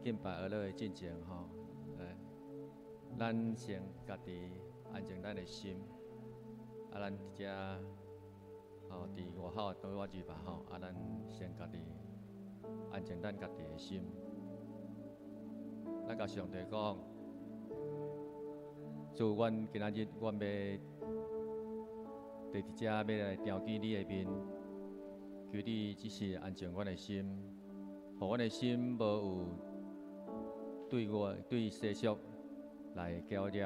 敬拜阿樂的進前吼，咱先家己安靜咱的心，啊，咱佇遮吼，佇外口倒我入吧吼，啊，咱先家己安靜咱家己的心，咱共上帝講，主，阮今仔日阮欲佇遮欲來朝見你的面，求你只是安靜阮的心，予阮的心無有對我對世俗來攪擾，予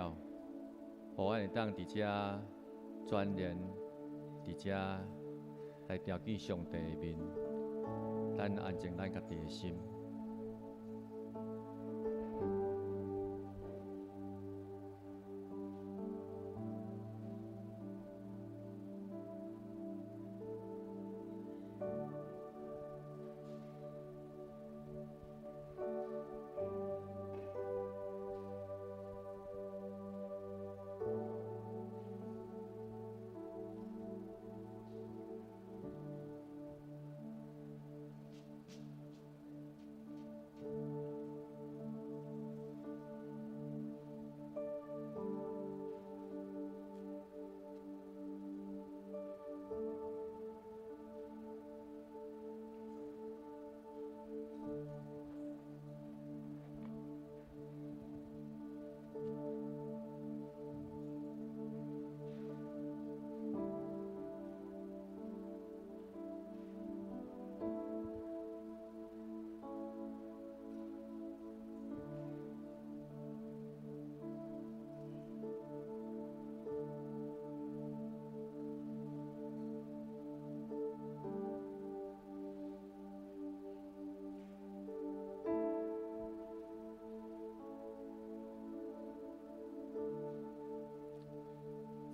阮會當佇遮專然佇遮來朝見上帝的面，咱安靜咱家己的心。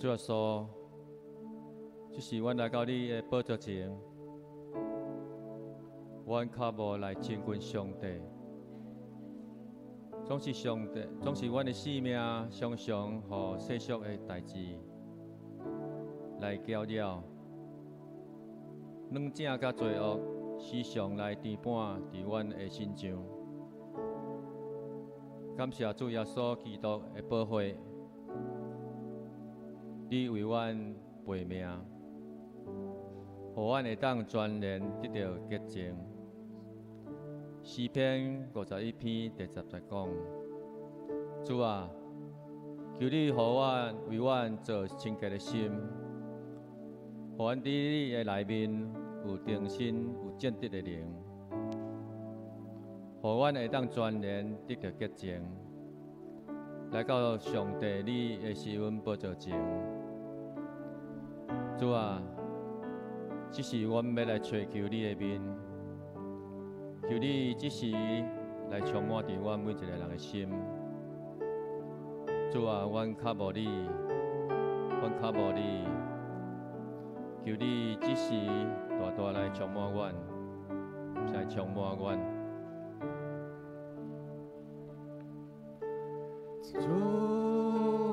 主耶穌，這時阮來到你的寶座前，阮較無來親近上帝，總是上帝，總是阮的生命常常予世俗的代誌來攪擾，軟正佮罪惡時常來填滿佇阮的身上。感謝主耶穌基督的寶血。你為阮賠命，予阮會當全然得著潔淨。詩篇51篇第10節講：主啊，求你予阮為阮造清潔的心，予阮佇你的內面有重新有正直的靈，予阮會當全然得著潔淨，來到上帝你的施恩寶座前。主啊，這時阮欲來揣求你的面，求你這時來充滿佇阮每一個人的心。主啊，阮較無你，阮較無你，求你這時大大來充滿阮，來充滿阮。主，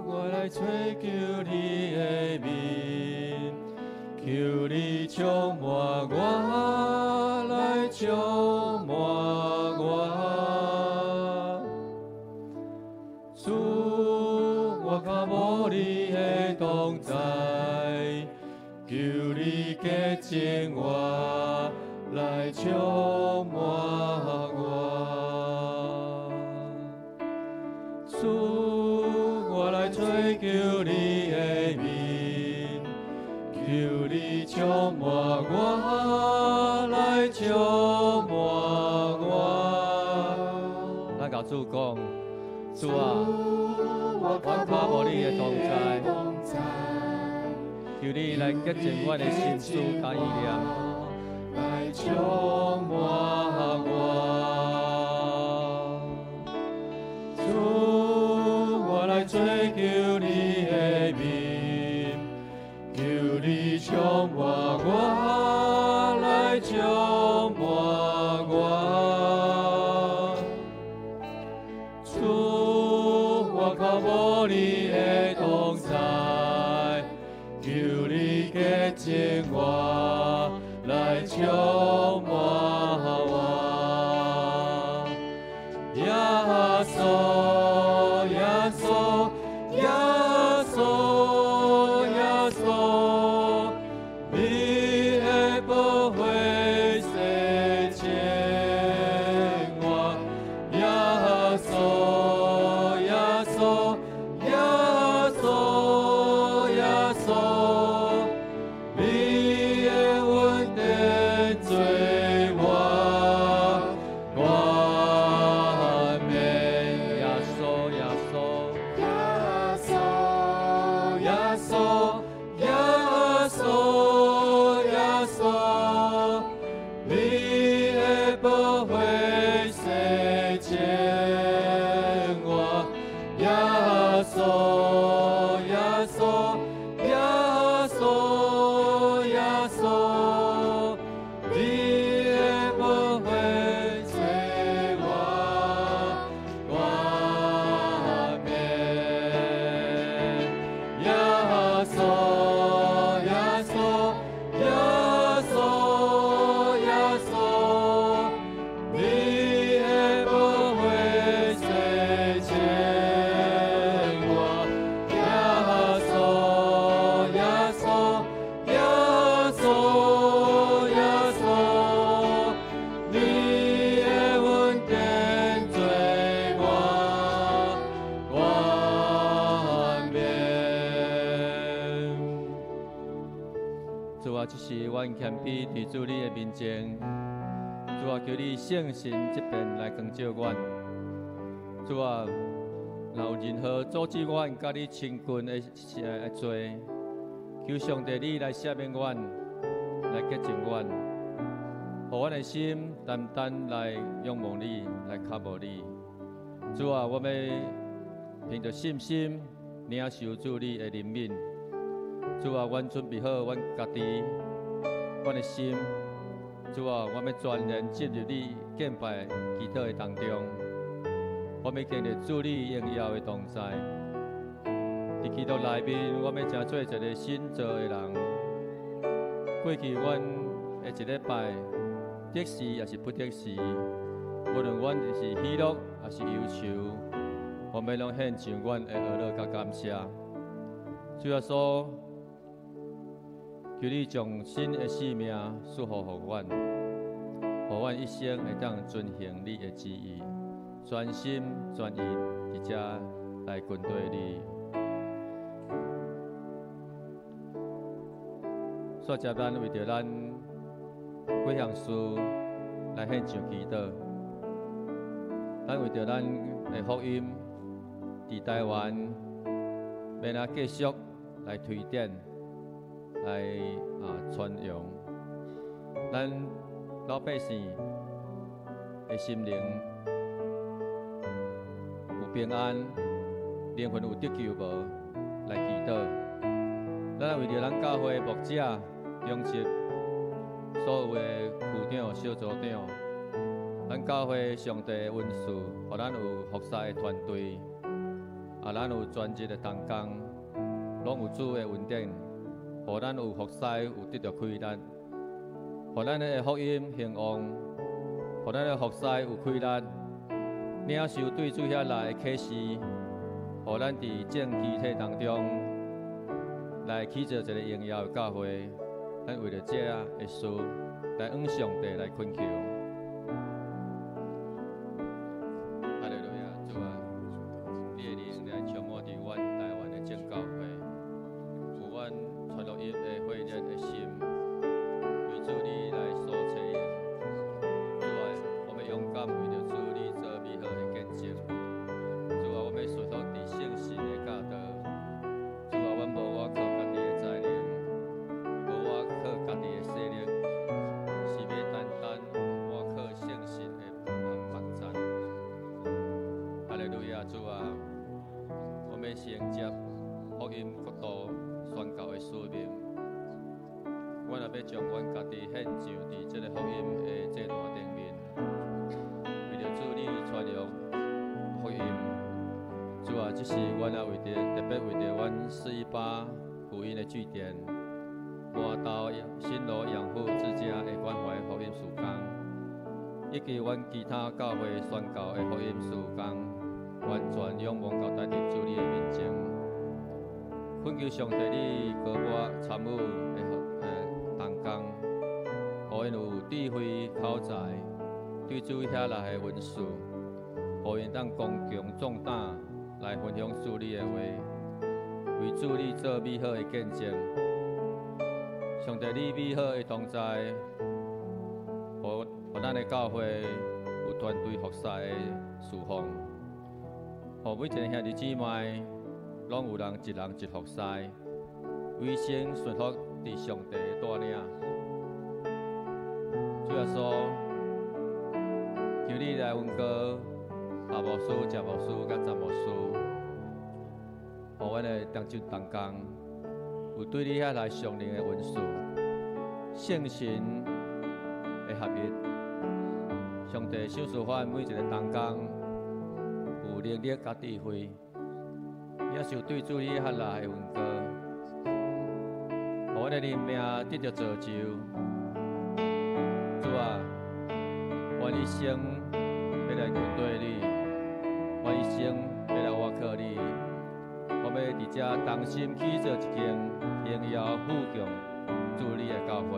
我來揣求你的面，求你充滿我，來充滿我。主，我較無你的同在，求你潔淨我，來充滿我。主，我來揣求你的面，求你充滿我，來充滿我。咱共主講，主啊，我較無你的同在，求你來潔淨阮的心思佮意念，來充滿我。主，我來追求你的面，求你充滿我，來充滿我。主，我較無你的同在，求你潔淨我，來充滿我。耶穌，耶穌，耶穌，耶穌，你的寶血洗淨我。耶穌，耶穌，耶穌，耶穌，你的恩典做我冠冕。耶穌，耶穌，耶穌，耶穌，耶穌，耶穌，你的寶血洗淨我。耶穌，耶穌，耶穌，耶穌，你的寶血做我冠冕。耶穌，耶穌，耶穌，耶穌，你的寶血洗淨我。耶穌，耶穌，耶穌，耶穌，你的恩典做我冠冕。主啊，這是阮謙卑佇主你的面前。主啊，求你聖神這邊來光照阮。主啊，若有任何阻止阮佮你親近的罪，求上帝你來赦免阮，來潔淨阮，予阮的心單單來仰望你，來渴慕你。主啊，我欲憑著信心領受主你的憐憫。主啊，阮準備好阮家己，阮的心。主啊，我欲全然進入你敬拜祈禱的當中，我欲經歷主你榮耀的同在。佇基督內面，我欲成做一个新造的人。過去阮的一禮拜，得時抑是不得時，無論阮是喜樂抑是憂愁，我欲攏獻上阮的呵咾佮感謝。主耶穌，求你將新的生命賜福予阮，予阮一生會當遵行你的旨意，全心全意佇遮來跟隨你。煞接咱為著咱幾項事來獻上祈禱，咱為著咱的福音佇台灣，欲按怎繼續來推展、來傳揚，咱老百姓的心靈有平安，靈魂有得救無？來祈禱。咱為著咱教會牧者、長執、所有的區長、小組長，咱教會上帝的恩賜，予咱有服侍的團隊，咱有專職的同工，攏有主的恩典，予咱有服侍有得著氣力，予咱的福音興旺，予咱的服侍有氣力，領受對主遐來的啟示，予咱佇眾肢體當中來起造一个榮耀的教會。咱為著這的事來向上帝來懇求。哈利路亞，主啊，你的靈來充滿佇阮台灣的眾教會，有阮傳福音的火熱的心，為主你來所差遣。主啊，我欲勇敢為著主你做美好的見證。主啊，我欲順服佇聖神的教導。主啊，阮無倚靠家己的才能，無倚靠家己的勢力，是欲單單倚靠聖神的幫贊。哈利路亞，主啊，我欲承接福音國度宣教的使命。阮也欲將阮家己獻上佇這个福音的祭壇頂面，為著主你傳揚福音。主啊，這是阮也為著特別為著阮418福音的據點，滿島新羅養護之家的關懷福音事工，以及阮其他教會宣教的福音事工，完全仰望交代佇主你的面前。懇求上帝你膏抹參與的同工，予𪜶有智慧口才，對主遐來的恩賜，予𪜶當剛強壯膽來分享主你的話，為主你做美好的見證。上帝你美好的同在，予咱的教會有團隊服侍的侍奉，予每一个兄弟姊妹攏有人一人一服侍，委身順服佇上帝的帶領。主耶穌，求你來恩膏夏牧師、謝牧師佮詹牧師，予阮的當中同工有對你遐來屬靈的恩賜，聖神的合一。上帝賞賜阮每一个同工有能力佮智慧，也是有對主你遐來的恩膏，予阮的靈命得著造就。主啊，阮一生欲來跟隨你，阮一生欲來倚靠你，我欲佇遮同心去做一間榮耀富強主你的教會。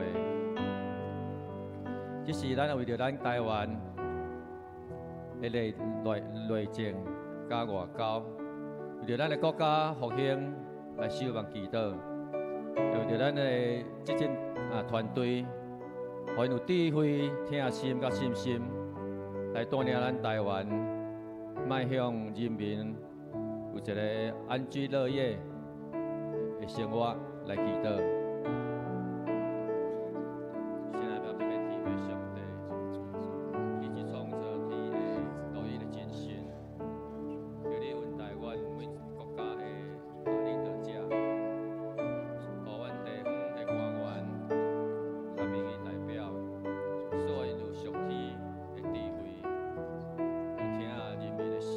這是咱為著咱台灣的內政佮外交，為著咱的國家復興來守望祈禱，為著咱的執政團隊，予𪜶有智慧、疼心佮信心，來帶領咱台灣邁向人民有一个安居樂業的生活來祈禱。現在要特別提給上帝，伊是創造天的獨一的真神，求你恩待阮每一个國家的領導者，予阮地方的官員佮民意代表，所以有屬天的智慧，有疼人民的心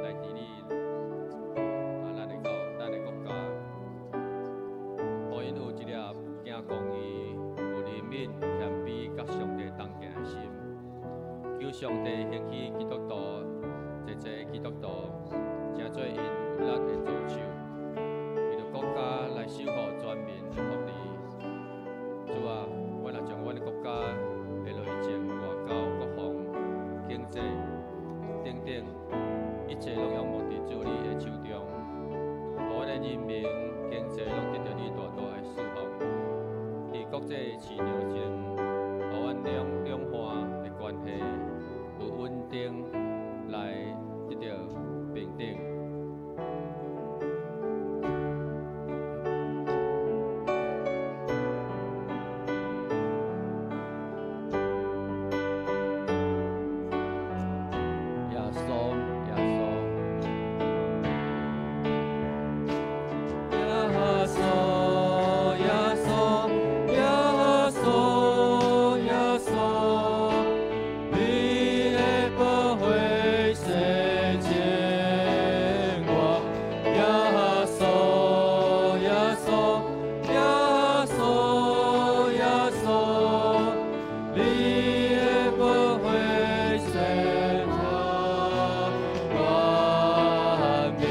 來治理咱的國家，予𪜶有一粒行公義、有憐憫、謙卑佮上帝同行的心。求上帝興起基督徒，濟濟基督徒，成做𪜶有力的助手，為著國家來守護全民的福利。主啊，阮也將阮的國家的內政、外交、國防、經濟等等，一切攏仰望佇主你的手中，予阮的人民經濟攏得著你大大的祝福。佇國際市場上，予阮兩岸的關係有穩定來得著平等。耶穌，耶穌。耶穌，耶穌，耶穌，耶穌，你的寶血洗淨我。耶穌，耶穌，耶穌，耶穌，你的寶血洗我冠冕。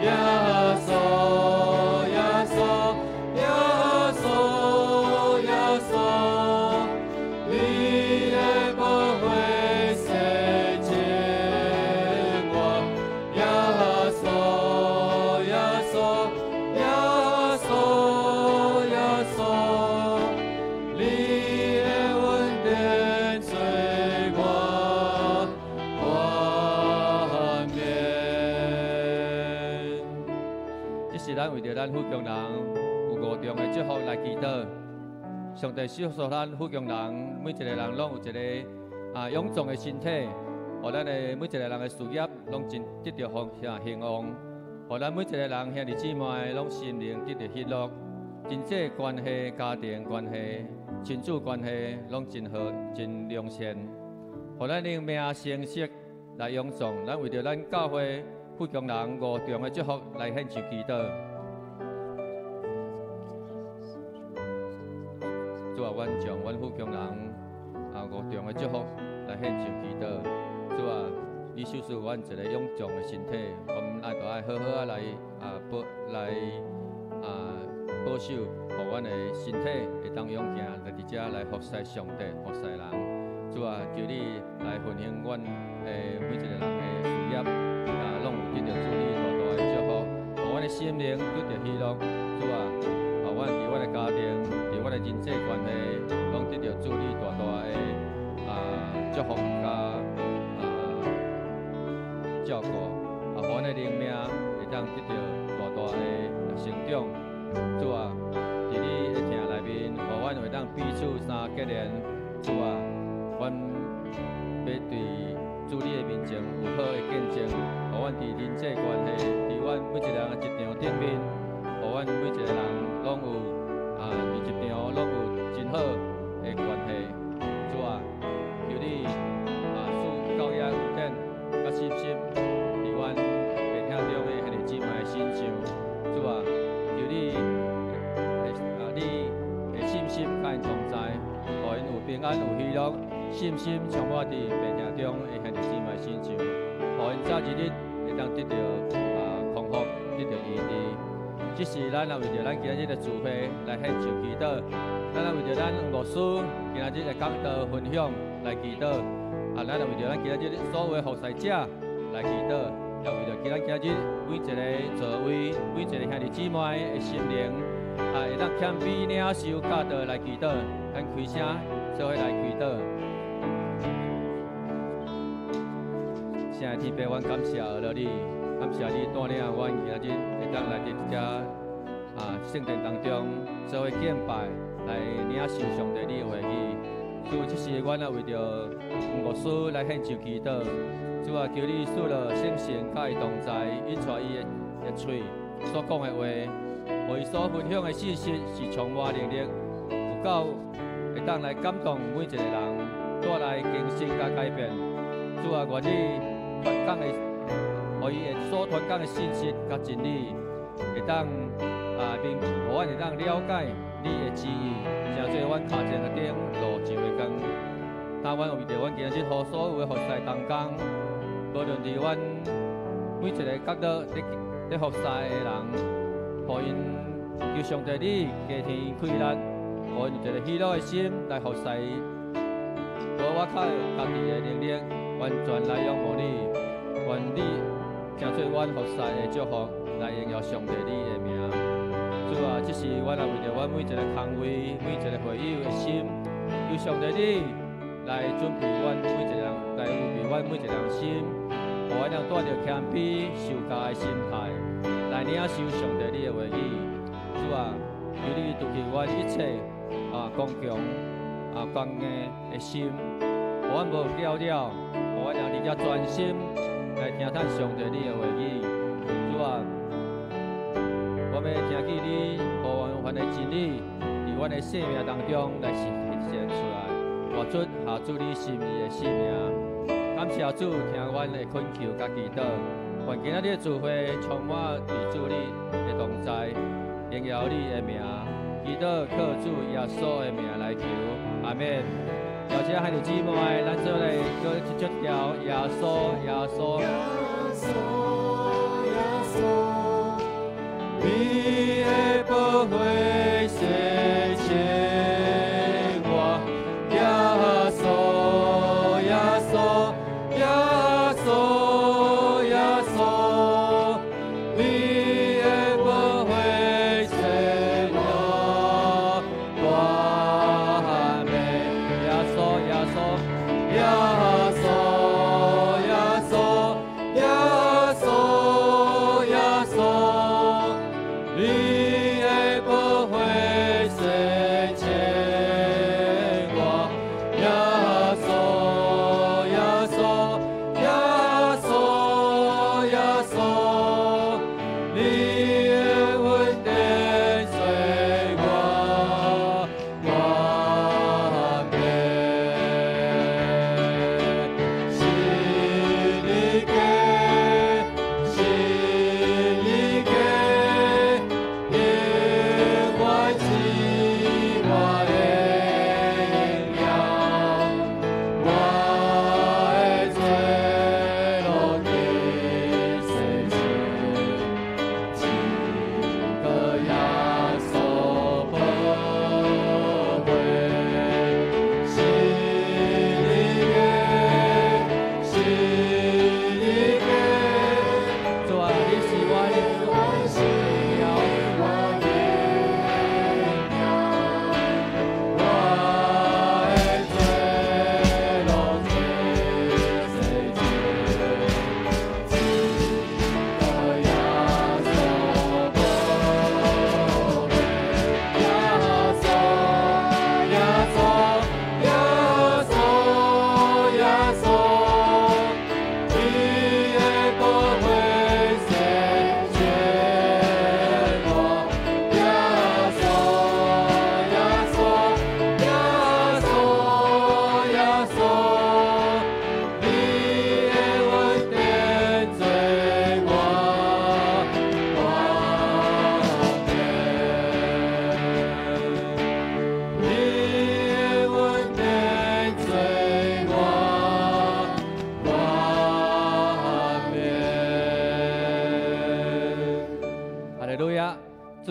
耶穌，耶穌，耶穌，耶穌，你的寶血洗淨我。耶穌，耶穌，耶穌，耶穌，你的恩典做我冠冕。這是咱為著咱富強人有五重的祝福來祈禱。上帝賞賜咱富強人，每一个人攏有一个勇壯的身體，予咱的每一个人的事業攏真得著豐興旺，予咱每一个人兄弟姊妹攏心靈得著喜樂，人際關係、家庭關係、親子關係攏真好、真良善，予咱靈命成熟來勇壯。咱為著咱教會富強人五重的祝福來獻上祈禱。主啊，阮將阮富強人五重的祝福來獻上祈禱。主啊，你賞賜阮一個勇壯的身體，我們愛都愛好好仔來啊保來啊保守，予阮的身體會當勇健來佇遮來服侍上帝、服侍人。主啊，求你來復興阮的每一個人的事業，啊，攏有得著主你大大的祝福，予阮的心靈得著喜樂。主啊，予阮佇阮的家庭、佇阮的人際關係，攏得著主你大大的祝福佮照顧，啊，予阮的靈命會當得著大大的成長。主啊，佇你的疼內面，予阮會當彼此相結連。主啊，阮欲對主你的面前有好的見證，予阮佇人際關係，佇阮每一個人的職場頂面，予阮每一個人攏有佇職場攏有真好的關係。主啊，求你賜教業恩典佮信心，佇阮病疼中的兄弟姊妹的身上。主啊，求你的你的信心佮𪜶同在，予𪜶有平安有喜樂，信心充滿佇病疼中的兄弟姊妹身上，予𪜶早一日會當得著康復，得著醫治。這是咱也為著咱今仔日的聚會來獻上祈禱，咱也為著咱牧師今仔日的講道分享來祈禱，啊，咱也為著咱今仔日所有的服侍者來祈禱，也為著咱今仔日每一個座位、每一個兄弟姊妹的心靈，會當謙卑領受教導來祈禱，咱開聲做伙來祈禱。親愛的天父，阮感謝阿樂你，感謝你帶領阮今仔日會當來佇遮聖殿當中做伙敬拜，來領受上帝你的話語。主，這時阮也為著牧師來獻上祈禱。主啊，求你賜落聖神佮伊同在，引帶伊的喙所講的話，予伊所分享的信息是充滿能力，有夠會當來感動每一個人，帶來更新佮改變。主啊，願你傳講的，予伊的所傳講的信息佮真理，會當明，予阮會當了解你的旨意，成做阮跤前的燈，路上的光。那阮為著阮今仔日予所有的服侍同工，無論佇阮每一個角落咧服侍的人，予𪜶求上帝你加添氣力，予𪜶有一個喜樂的心來服侍，無倚靠家己的能力，完全來仰望你，願你成做阮服侍的祝福，來榮耀上帝你的名。主啊，這是阮也為著阮每一個工位、每一個會友的心，求上帝你來準備阮每一個人，來預備阮每一個人心，予阮能帶著謙卑受教的心態，來領受上帝你的話語。主啊，求你除去阮一切剛強剛硬的心，予阮無攪擾，予阮能佇遮專心來聽咱上帝你的話語。主啊，我欲聽見你予阮的真理，佇阮的生命當中來實現出來，活出合主你心意的生命。感謝主聽阮的懇求佮祈禱，願今仔日的聚會充滿佇主你的同在，榮耀你的名。祈禱靠主耶穌的名來求，阿們。邀請兄弟姊妹，咱做來閣唱這條耶穌，耶穌。耶穌，耶穌，你的寶血洗淨我。耶穌，耶穌，耶穌，耶穌，你的寶血洗我斷命。耶穌，耶穌，耶穌，耶穌，耶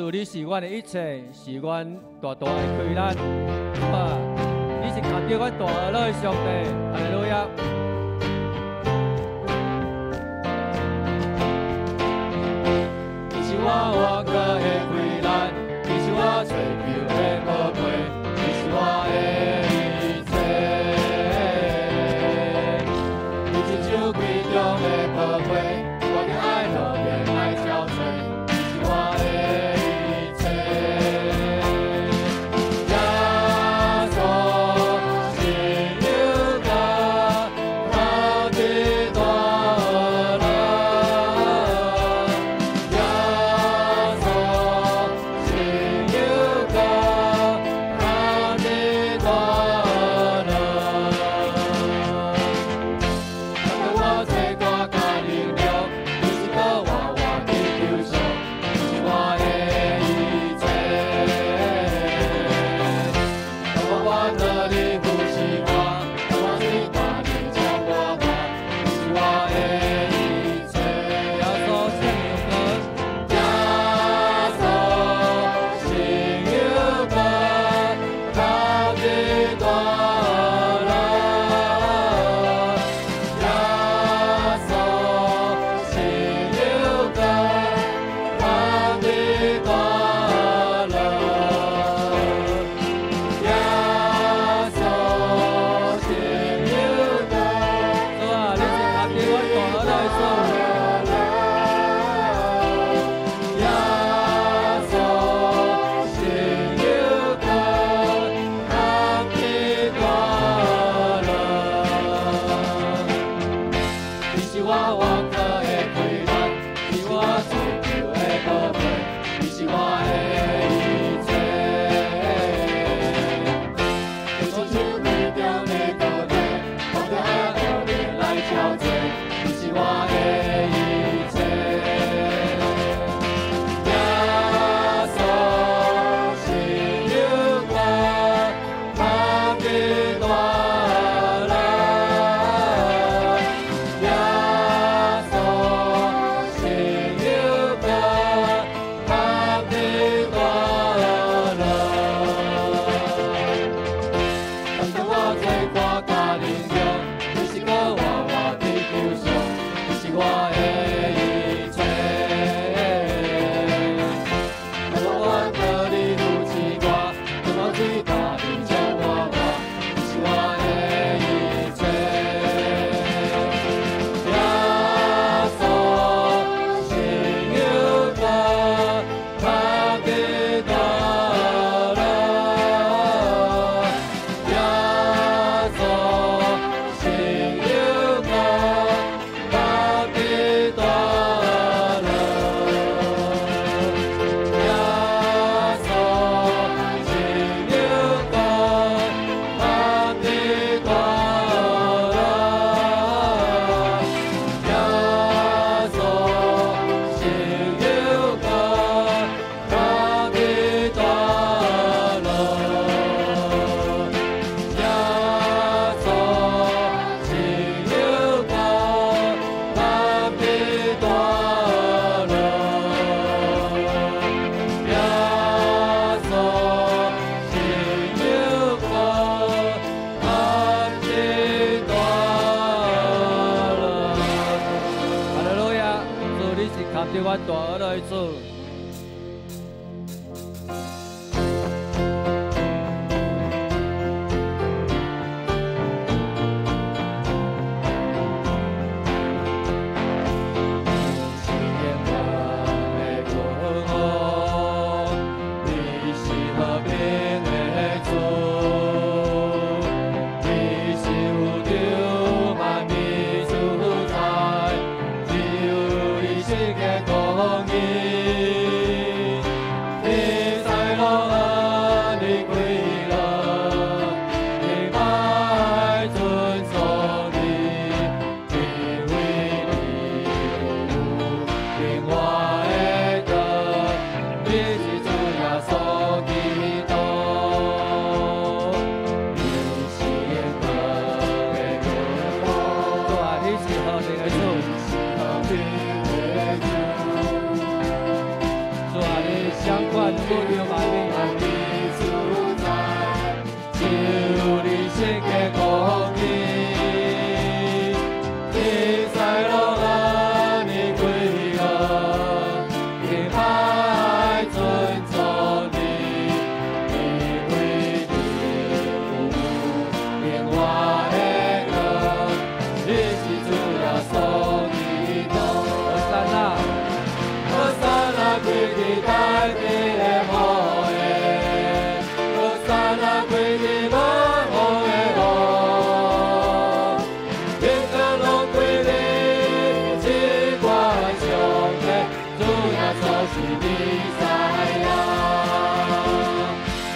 主，你是阮的一切，是阮大大的氣力。啊，你是牽著阮大蚵仔的上帝，哈利路亞。你是我倚靠的氣力，你是我揣求的寶貝，你是我的一切。你親像櫃中的寶貝，我著愛樂言愛憔悴，你是我的一切。耶穌是有甲，他的大樂。耶穌是有甲，他的大樂。當我最大甲能力，你是閣活活的救贖，你是我的一切。當我願你扶持我，當我最大力將我看，你是我的一切。耶穌聖靈歌，耶穌是有甲，他的大樂。耶穌是有甲，他的大樂。耶穌是有甲，主啊，你是牽著阮大蚵仔的主。耶穌是有甲，他的大樂。你是我倚靠的氣力，是我追求的寶貝，你是我的一切。你親像櫃中的寶貝，我著愛樂言來憔悴，你是我的一切。耶穌是有甲，他的大樂。耶穌是有甲，他的大樂。當我最大甲能力，你是閣活活的救贖，你是我的一切。當我願你扶持我，當我最大力將我看，你是我的一切。耶穌是有甲，他的大樂。耶穌是有甲，他的大樂。耶穌是有甲，他的大樂。耶穌是有甲，他的大樂。耶穌是有甲，他的大樂。耶穌是有甲，他的大樂。哈利路亞，主，你是牽著阮大蚵仔的主。你是永恆的君王，你是和平的主，你是宇宙萬物主宰，只有你是個公義。伫大衛的好的，和散那歸佇萬王的王，天光攏歸你，至高上帝，主耶穌是彌賽亞。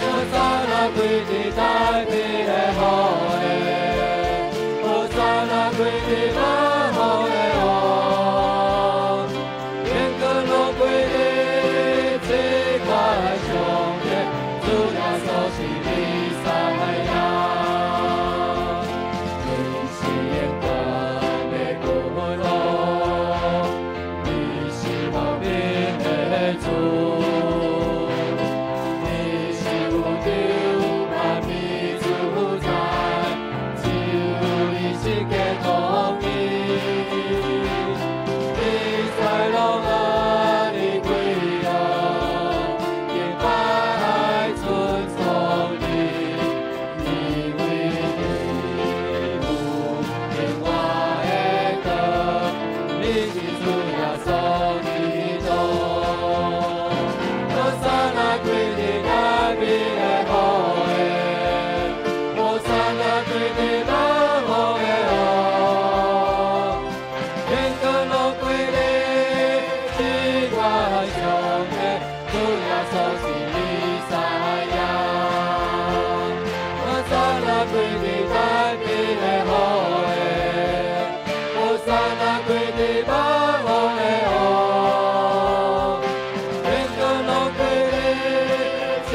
和散那歸佇大衛的好的，和散那歸佇萬王的王，天光攏歸你，至高上帝，主耶穌是彌賽亞。你是永遠的君王，你是萬民的主，你是宇宙萬物主宰，只有你是個公義。你在攏按你歸榮，敬拜尊崇你，因為你有永活的道，你是主耶穌基督。和散那歸佇大衛的好的，和散那歸佇萬王的王，天光攏歸你，至高上帝，主耶穌是彌賽亞。和散那歸佇大衛的好的，和散那歸佇萬王的王，天光攏歸你，至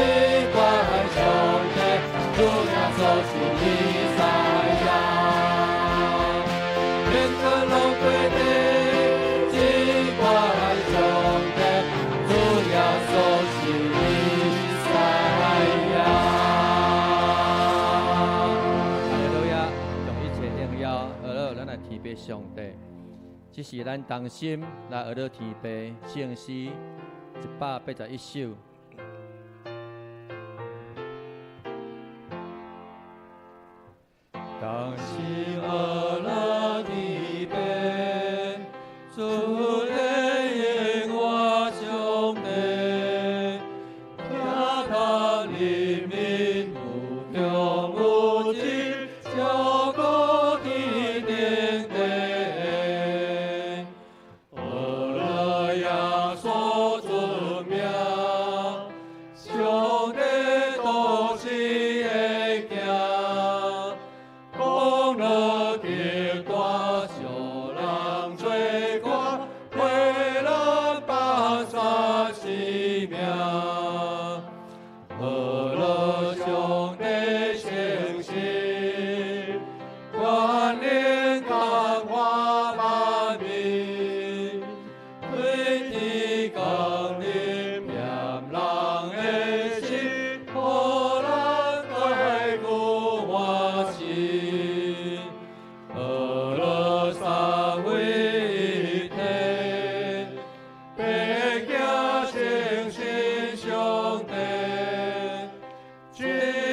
高上帝，主耶穌是彌賽亞。天光攏歸你，至高上帝，主耶穌是彌賽亞。哈利路亞，將一切榮耀學樂咱來天父上帝，這是咱同心來學樂天父聖詩181首。同心學樂天父，主的永活上帝，聽他人民有強有智，照顧天頂地。學樂耶穌尊名，上帝都是會行。功德極大，小人罪過，為咱放殺生命。學樂上帝誠實，權能感化萬民，對天降臨念人的心，予咱解救歡喜。學樂三位一體，白行誠實上帝，至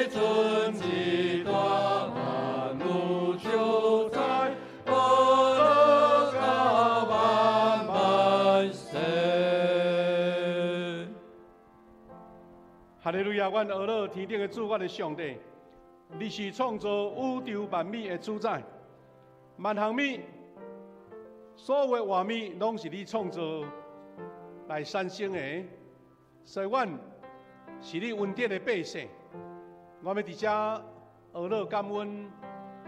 尊至大萬有主宰，學樂到萬萬世。哈利路亞！阮學樂天頂的主，阮的上帝，你是創造宇宙萬物的主宰，萬項物，所有的活物攏是你創造來產生的，所以阮是你恩典的百姓。我欲佇遮學樂感恩，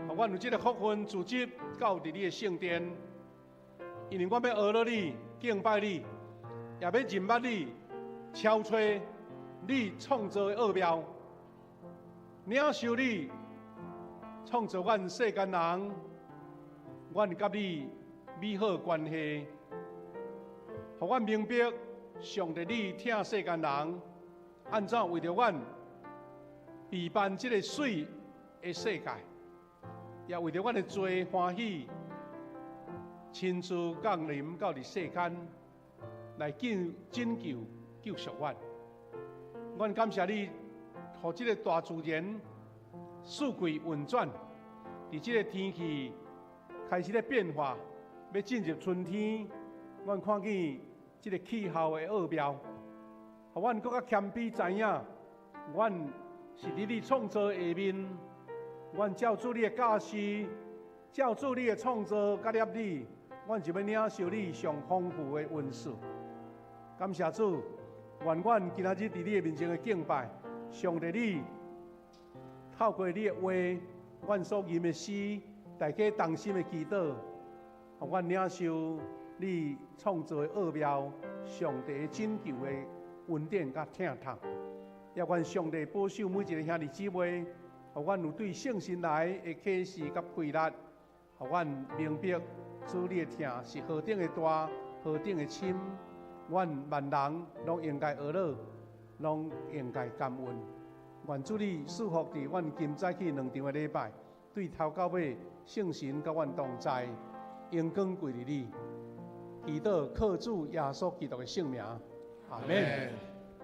予阮有這个福分聚集到佇你的聖殿，因為阮欲學樂你，敬拜你，也欲認捌你，超揣你創造的奧妙，領受你創造阮世間人，阮佮你美好關係，予阮明白上帝你疼世間人，按怎為著阮備辦這个媠的世界，也為著阮的罪歡喜，親自降臨到佇世間來救拯救救贖阮。阮感謝你，予這个大自然四季運轉，佇這个天氣開始咧變化，欲進入春天，阮看見這个氣候的奧妙。予阮閣較謙卑知影，阮是佇你創造下面，阮照主你的教示，照主你的創造佮合理，阮就欲領受你上豐富的恩賜。感謝主，願阮今仔日佇你的面前的敬拜，上帝你透過你的話，阮所吟的詩，大家同心的祈禱，予阮領受你創造的奧妙，上帝的拯救的恩典佮疼痛。也願上帝保守每一个兄弟姊妹，予阮有對聖神來的啟示佮開力，予阮明白主你的疼是何等的大，何等的深。阮萬人攏應該學樂，攏應該感恩。願主你賜福佇阮今早起兩場的禮拜，對頭到尾聖神佮阮同在，榮光歸予你。祈禱靠主耶穌基督的聖名，阿們。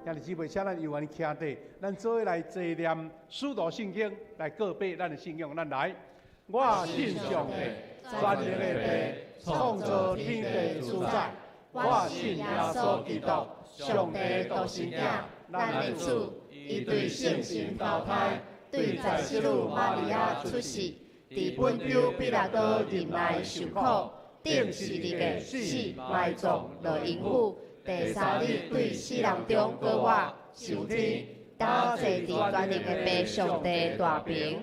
兄弟姊妹，請咱有緣徛佇，咱做伙來齊念使徒信經來告白咱的信仰。咱來，我信上帝，全能的父，創造天地主宰。我信耶穌基督，上帝獨生囝，咱的主，伊對聖神投胎，對在聖女瑪利亞出世，佇本丟彼拉多忍耐受苦，釘十字架死埋葬落陰府，第三日對死人中閣活，上天，搭坐佇全能的父上帝大爿，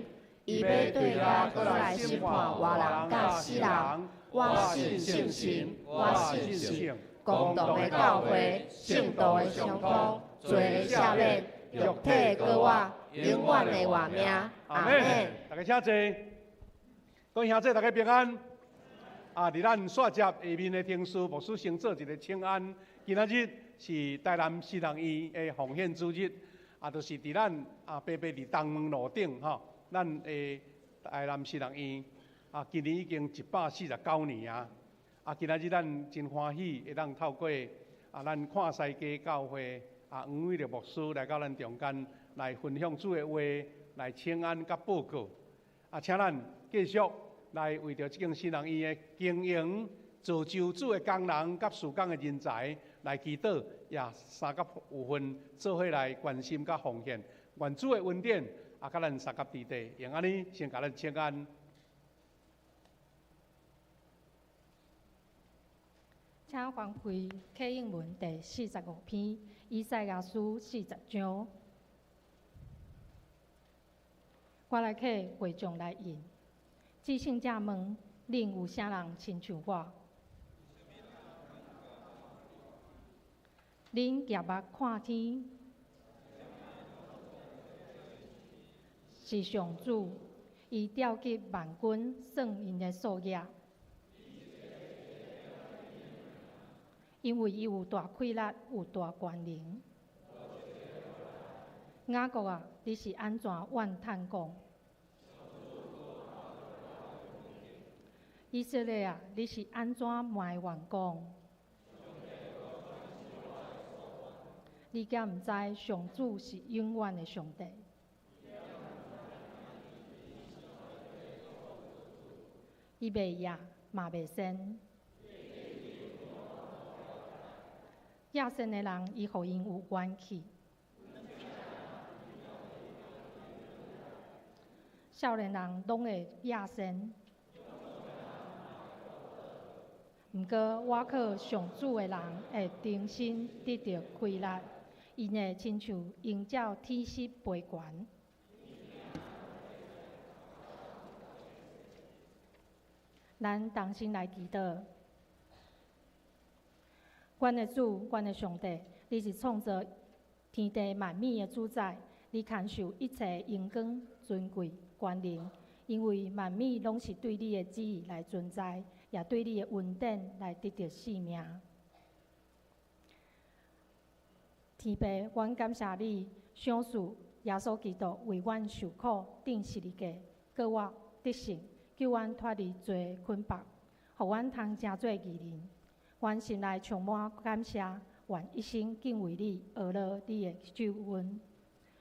伊欲對遐閣來審判活人佮死人。我信聖神，我信聖公同的教會，聖徒的相通，罪的赦免，肉體的閣活，永遠的活命。阿們。大家請坐。各位兄弟，大家平安。啊，佇咱煞接下面的程序，牧師先做一個請安。今仔日是台南神學院的奉獻主日，啊，就是佇咱啊白白佇東門路頂吼，咱的台南神學院啊，今年已經149年啊。啊，今仔日咱真歡喜會當透過啊，咱看西街教會啊黃偉烈牧師來到咱中間來分享主的話，來請安佮報告。啊，請咱繼續來為著這間神學院的經營、造就主的工人佮事工的人才來祈禱，也相佮有份做伙來關心佮奉獻。願主的恩典啊，佮咱相佮佇地，用按呢先共咱請安。請翻開啟應文第45篇，以賽亞書40章。我來替會眾來吟。至聖者問：恁有啥人親像我？恁舉目看天，是上主，伊調集萬軍，算𪜶的數額。因為伊有大氣力，有大權能。雅各啊，你是按怎怨嘆講？以色列啊，你是按怎埋怨講？你敢毋知上主是永遠的上帝？伊袂夜嘛袂仙。野心的人，伊予𪜶有元氣。少年人攏會野心。毋過，倚靠上主的人會重新得著氣力，𪜶會親像鷹鳥鐵翼飛懸。咱同心來祈禱。阮的主，阮的上帝，你是創造天地萬物的主宰，你牽受一切榮光、尊貴、權能，因為萬物攏是對你的旨意來存在，也對你的恩典來得著性命。天父，阮感謝你賞賜耶穌基督為阮受苦、釘十字架、閣活得勝，救阮脫離罪捆綁，予阮通成做義人。阮心內充滿感謝，願一生敬畏你，學樂你的救恩。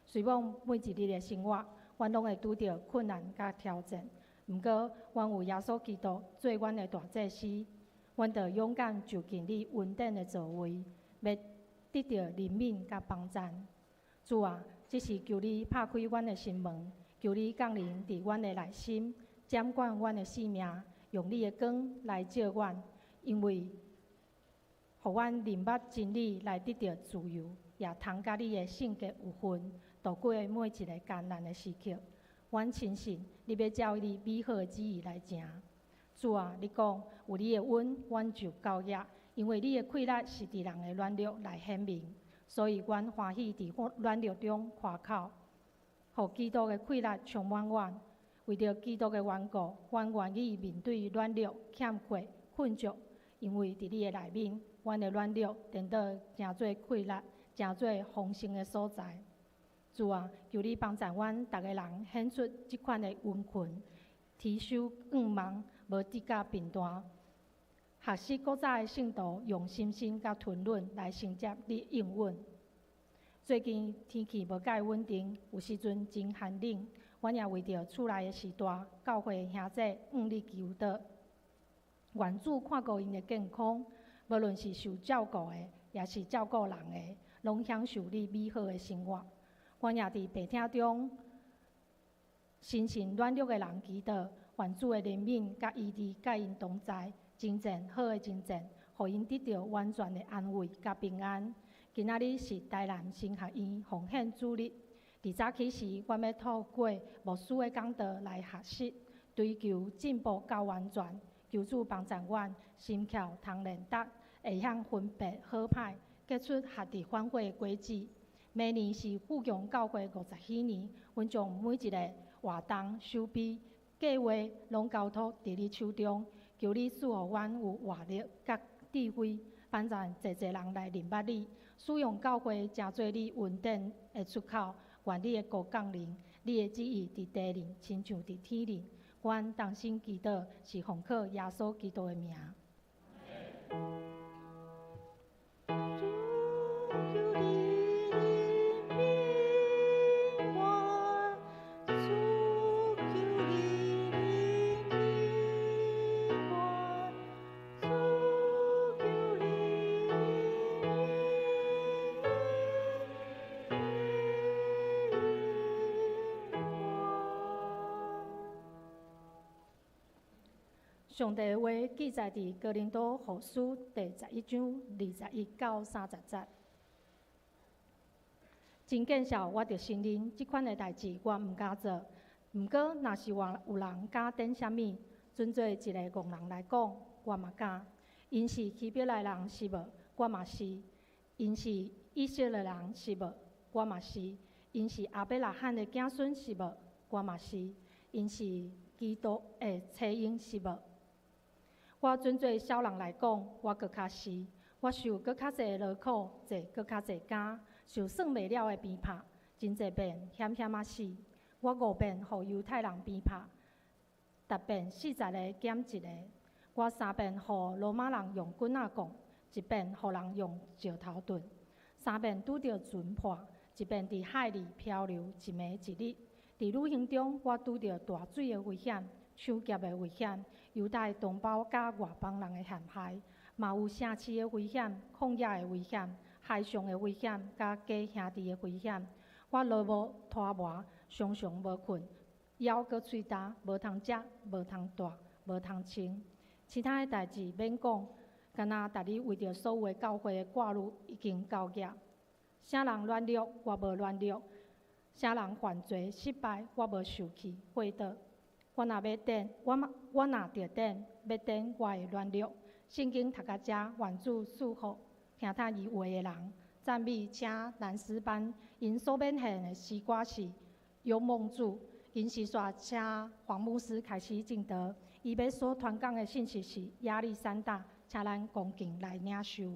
雖罔每一日的生活，阮攏會拄著困難佮挑戰，毋過，阮有耶穌基督做阮的大祭司，阮就勇敢就近你恩典的座位，欲得著憐憫佮幫贊。主啊，這是求你拍開阮的心門，求你降臨佇阮的內心，掌管阮的性命，用你的光來照阮，因為予阮認捌真理來得著自由，也通佮你的性格有份，度過每一个艱難的時刻。阮深信你欲照你美好的旨意來成。主啊，你講有你的恩，阮就夠額，因為你的氣力是佇人的軟弱來顯明，所以阮歡喜佇軟弱中誇口，予基督的氣力充滿阮。為著基督的緣故，阮願意面對軟弱、欠缺、困足，因為佇你的內面，阮的軟弱顛倒成做氣力，成做豐盛的所在。主啊，求你幫助阮逐个人顯出這款的殷勤，持守向望，無跌甲貧惰。學習古早的聖徒用信心佮吞忍來承接你應允。最近天氣無蓋穩定，有時陣真寒冷。阮也為著厝內的序大教會兄弟向你求禱，願主看顧𪜶的健康，無論是受照顧的，抑是照顧人的，攏享受你美好的生活。阮也佇病痛中，心神軟弱的人祈禱，願主的憐憫佮醫治佮𪜶同在，真正好的真正，予𪜶得著完全的安慰佮平安。今仔日是台南神學院奉獻主日，佇早起時，阮欲透過牧師的講道來學習，追求進步到完全。求主幫助阮，心巧通練達，會曉分別好歹，結出合佇反悔的果子。明年是富強教會50禧年，阮將每一个活動、籌備、計劃攏交託佇你手中，求你賜予阮有活力佮智慧，幫助濟濟人來認捌你，使用教會成做你恩典的出口。願你的國降臨，你的旨意佇地裡，親像佇天裡。阮同心祈禱，是奉靠耶穌基督的名。主，求你憐憫我，主，求你憐憫我，主，求你憐憫我。上帝的話記載佇哥林多後書第11章21到30節。真見笑，我著承認這款的代誌我毋敢做。毋過，若是話有人敢典啥物，準做一个戇人來講，我嘛敢。𪜶是希伯來人是無？我嘛是。𪜶是以色列人是無？我嘛是。𪜶是亞伯拉罕的子孫是無？我嘛是。𪜶是基督的妻嬰是無？我準做小人來講，我閣較是。我受閣較濟勞苦，坐閣較濟監，受算袂了的鞭拍，真濟遍險險仔死。我五遍予猶太人鞭拍，十遍40个減一个。我三遍予羅馬人用棍仔摃，一遍予人用石頭鈍，三遍拄著船破，一遍佇海裡漂流一暝一日。佇旅行中，我拄著大水的危險、搶劫的危險、猶太同胞佮外邦人的陷害，嘛有城市的危險、曠野的危險、海上的危險，佮假兄弟的危險。我勞無拖磨，常常無睏，枵閣喙焦，無通食，無通帶，無通穿。其他的代誌免講，敢若逐日為著所有的教會的掛慮已經夠額。啥人軟弱，我無軟弱；啥人犯罪失敗，我無受氣悔倒。我若欲典，我嘛我若著典，欲典我的軟弱。聖經讀到遮，願主賜福聽聽伊話的人。讚美，請南詩班𪜶所免獻的詩歌是《勇猛主》。𪜶是煞請黃牧師開始證道，伊欲所傳講的信息是壓力山大，請咱恭敬來領受。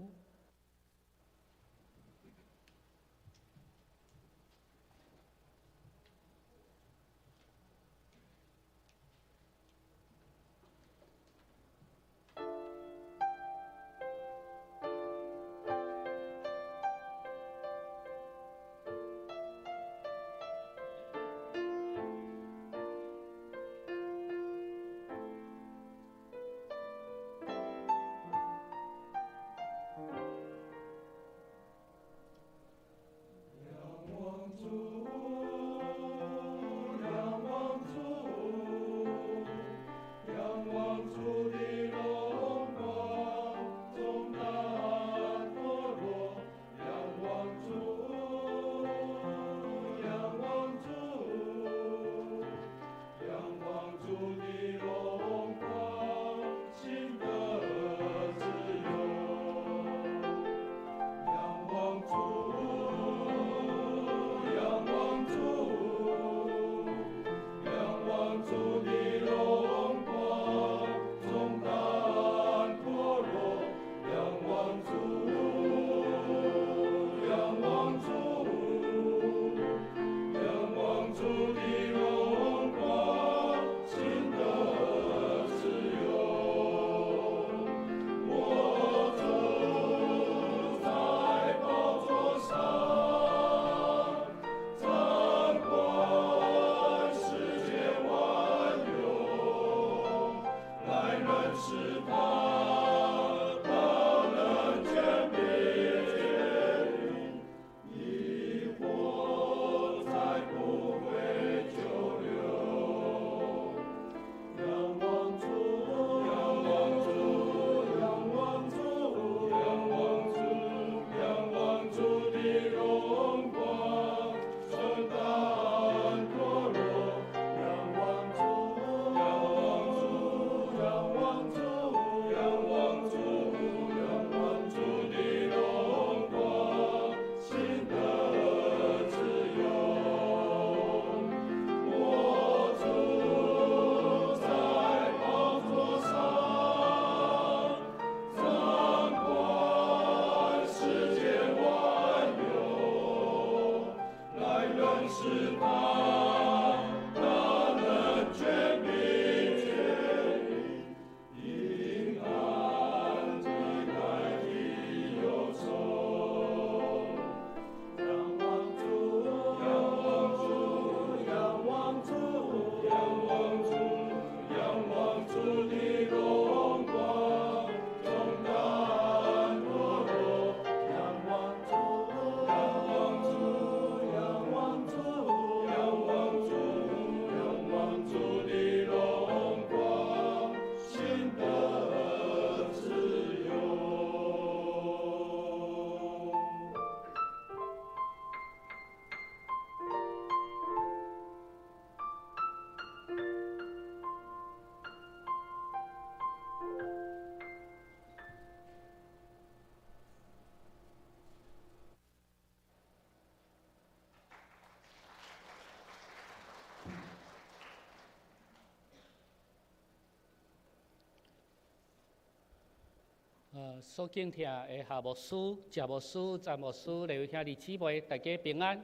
所敬听的夏牧师、谢牧师、詹牧师、礼兄弟姊妹，大家平安。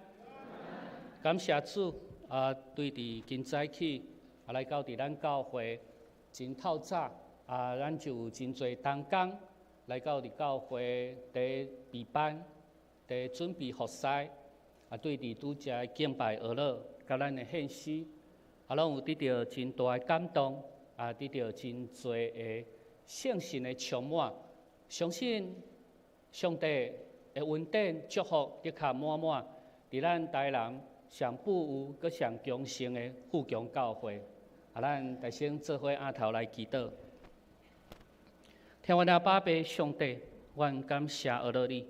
感谢主啊！对伫今早起啊，来到伫咱教会真透早啊，咱就有真济同工来到伫教会伫备班、伫准备服侍啊，对伫拄则敬拜学乐，佮咱的献诗啊，拢有得到真大的感动啊，得到真济的圣神的充满。相信上帝的恩典祝福的确满满，伫咱台南上富有、阁上强盛的富强教会。啊，咱大声做伙阿头来祈祷。天父阿爸父上帝，阮感谢阿乐你，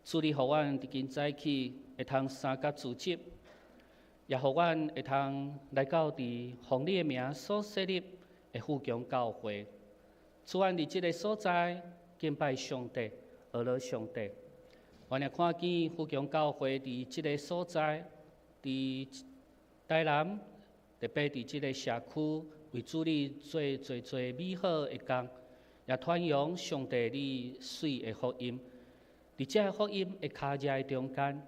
主你予阮伫今早起会通三甲组织，也予阮会通来到伫奉你的名所设立的富强教会。主，阮伫这个所在敬拜上帝，阿乐上帝。阮也看见富强教会伫这个所在，伫台南，特别伫这个社区，为主你做济济美好的工，也传扬上帝你水的福音。伫这个福音的跤迹的中间，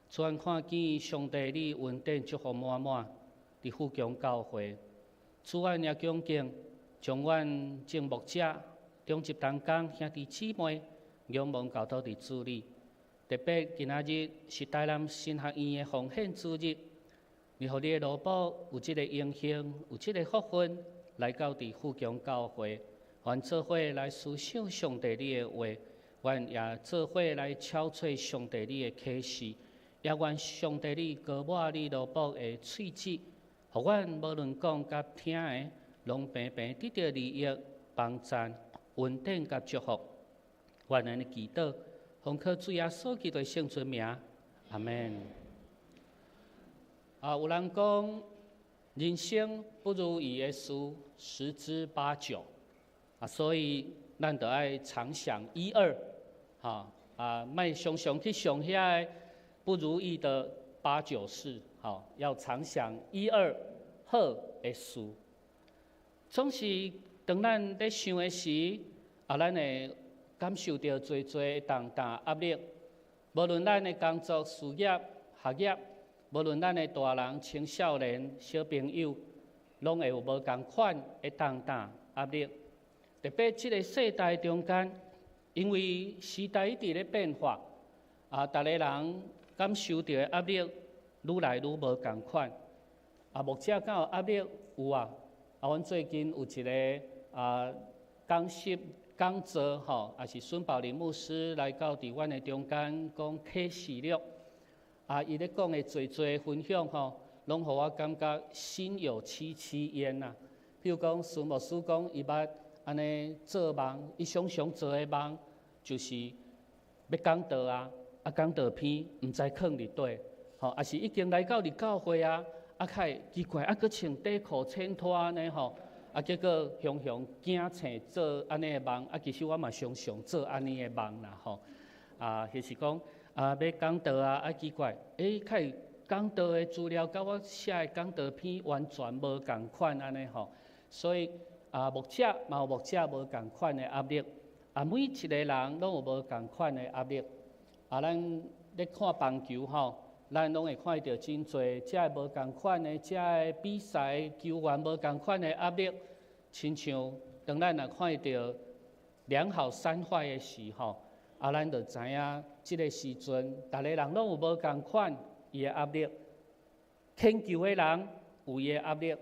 主阮看见上帝你恩典祝福满满，伫富强教会。主，阮也恭敬将阮众牧者、中职同工兄弟姊妹仰望交托伫主你。特别今仔日是台南神学院的奉献主日，你予你的奴仆有这个荣幸，有这个福分，来到伫富强教会，阮做伙来思想上帝你的话，阮也做伙来敲揣上帝你的启示，也愿上帝你膏抹你奴仆的喙舌，予阮无论讲佮听的，拢平平得到利益、帮赞、恩典佮祝福。愿咱的祈祷，奉靠主耶稣基督的圣尊名，阿门。啊，有人讲，人生不如意的事十之八九，啊，所以咱就爱常想一二，哈，啊，莫常常去想遐个不如意的八九事，吼，要常想一二好的事。总是当咱咧想的时，啊，咱会感受到济济重担压力。无论咱的工作、事业、学业，无论咱的大人、青少年、小朋友，拢会有无仝款的重担压力。特别这个世代中间，因为时代一直咧变化，啊，逐个人感受到的压力愈来愈无仝款。啊，牧者敢有压力？有啊。啊，阮最近有一个啊講習講座吼，也是孫寶林牧師來到佇阮的中間講啟示錄。啊，伊咧講的濟濟分享吼，攏予我感覺心有戚戚焉啊。比如講，孫牧師講，伊捌按呢做夢，伊常常做的夢，就是欲講道啊，啊講道篇毋知囥佇佗，吼，抑是已經來到佇教會啊，啊較會奇怪，啊閣穿短褲穿拖按呢吼，啊結果雄雄驚醒做按呢的夢，啊其實我嘛常常做按呢的夢啦吼，啊，就是講啊欲講道啊，啊奇怪，欸，較會講道的資料佮我寫的講道篇完全無仝款按呢吼，所以啊牧者嘛有牧者無仝款的壓力，啊每一個人攏有無仝款的壓力，啊咱咧看棒球吼，咱攏會看著真濟遮个無仝款的，遮个比賽球員無仝款的壓力，親像當咱若看著兩好三壞的時吼，啊咱就知影這个時陣，逐個人攏有無仝款伊的壓力，牽球的人有伊的壓力，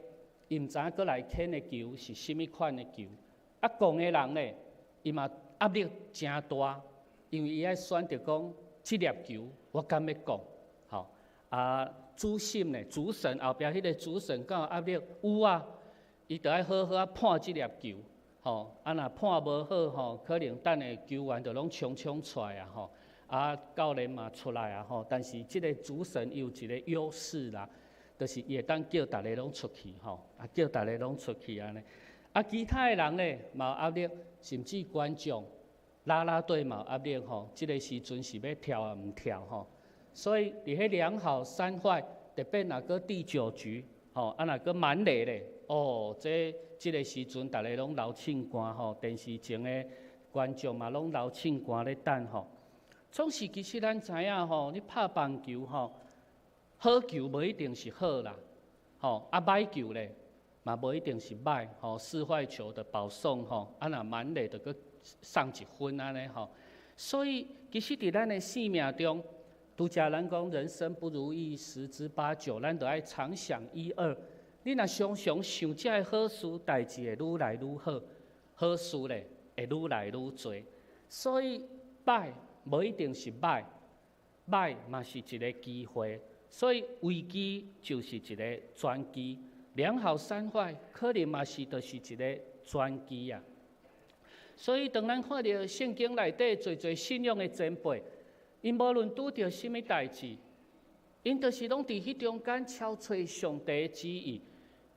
伊毋知影閣來牽的球是啥物款的球，啊摃的人咧，伊嘛壓力誠大，因為伊愛選擇講這粒球我敢欲摃？吼，啊，主審咧，主審後壁彼个主審敢有壓力？有啊，伊著愛好好仔判這粒球，吼，啊若判無好吼，可能等下球員就攏衝衝出來啊，吼，啊教練嘛出來啊，吼，但是這个主審伊有一個優勢啦，就是伊會當叫逐个攏出去，吼，啊叫逐个攏出去按呢，啊其他的人咧嘛有壓力，甚至觀眾啦啦隊嘛有壓力，吼，這个時陣是欲跳抑毋跳，吼。所以佇彼兩好三壞，特別若閣第九局，吼，啊若閣滿壘咧，哦，這這个時陣逐个攏流凊汗吼，電視前的觀眾嘛攏流凊汗咧等吼。總是其實咱知影吼，你拍棒球吼，好球無一定是好啦，吼，啊歹球咧嘛無一定是歹，吼，四壞球就保送吼，啊若滿壘就閣送一分按呢吼。所以其實佇咱的生命中，拄才咱講人生不如意十之八九，咱就愛常想一二。你若常常想這个好事，代誌會愈來愈好；好事咧會愈來愈濟。所以歹無一定是歹，歹嘛是一个機會。所以危機就是一个轉機，兩好三壞可能嘛是就是一个轉機啊。所以當咱看著聖經內底濟濟信仰的前輩，𪜶無論拄著啥物代誌，𪜶就是攏佇彼中間敲揣上帝的旨意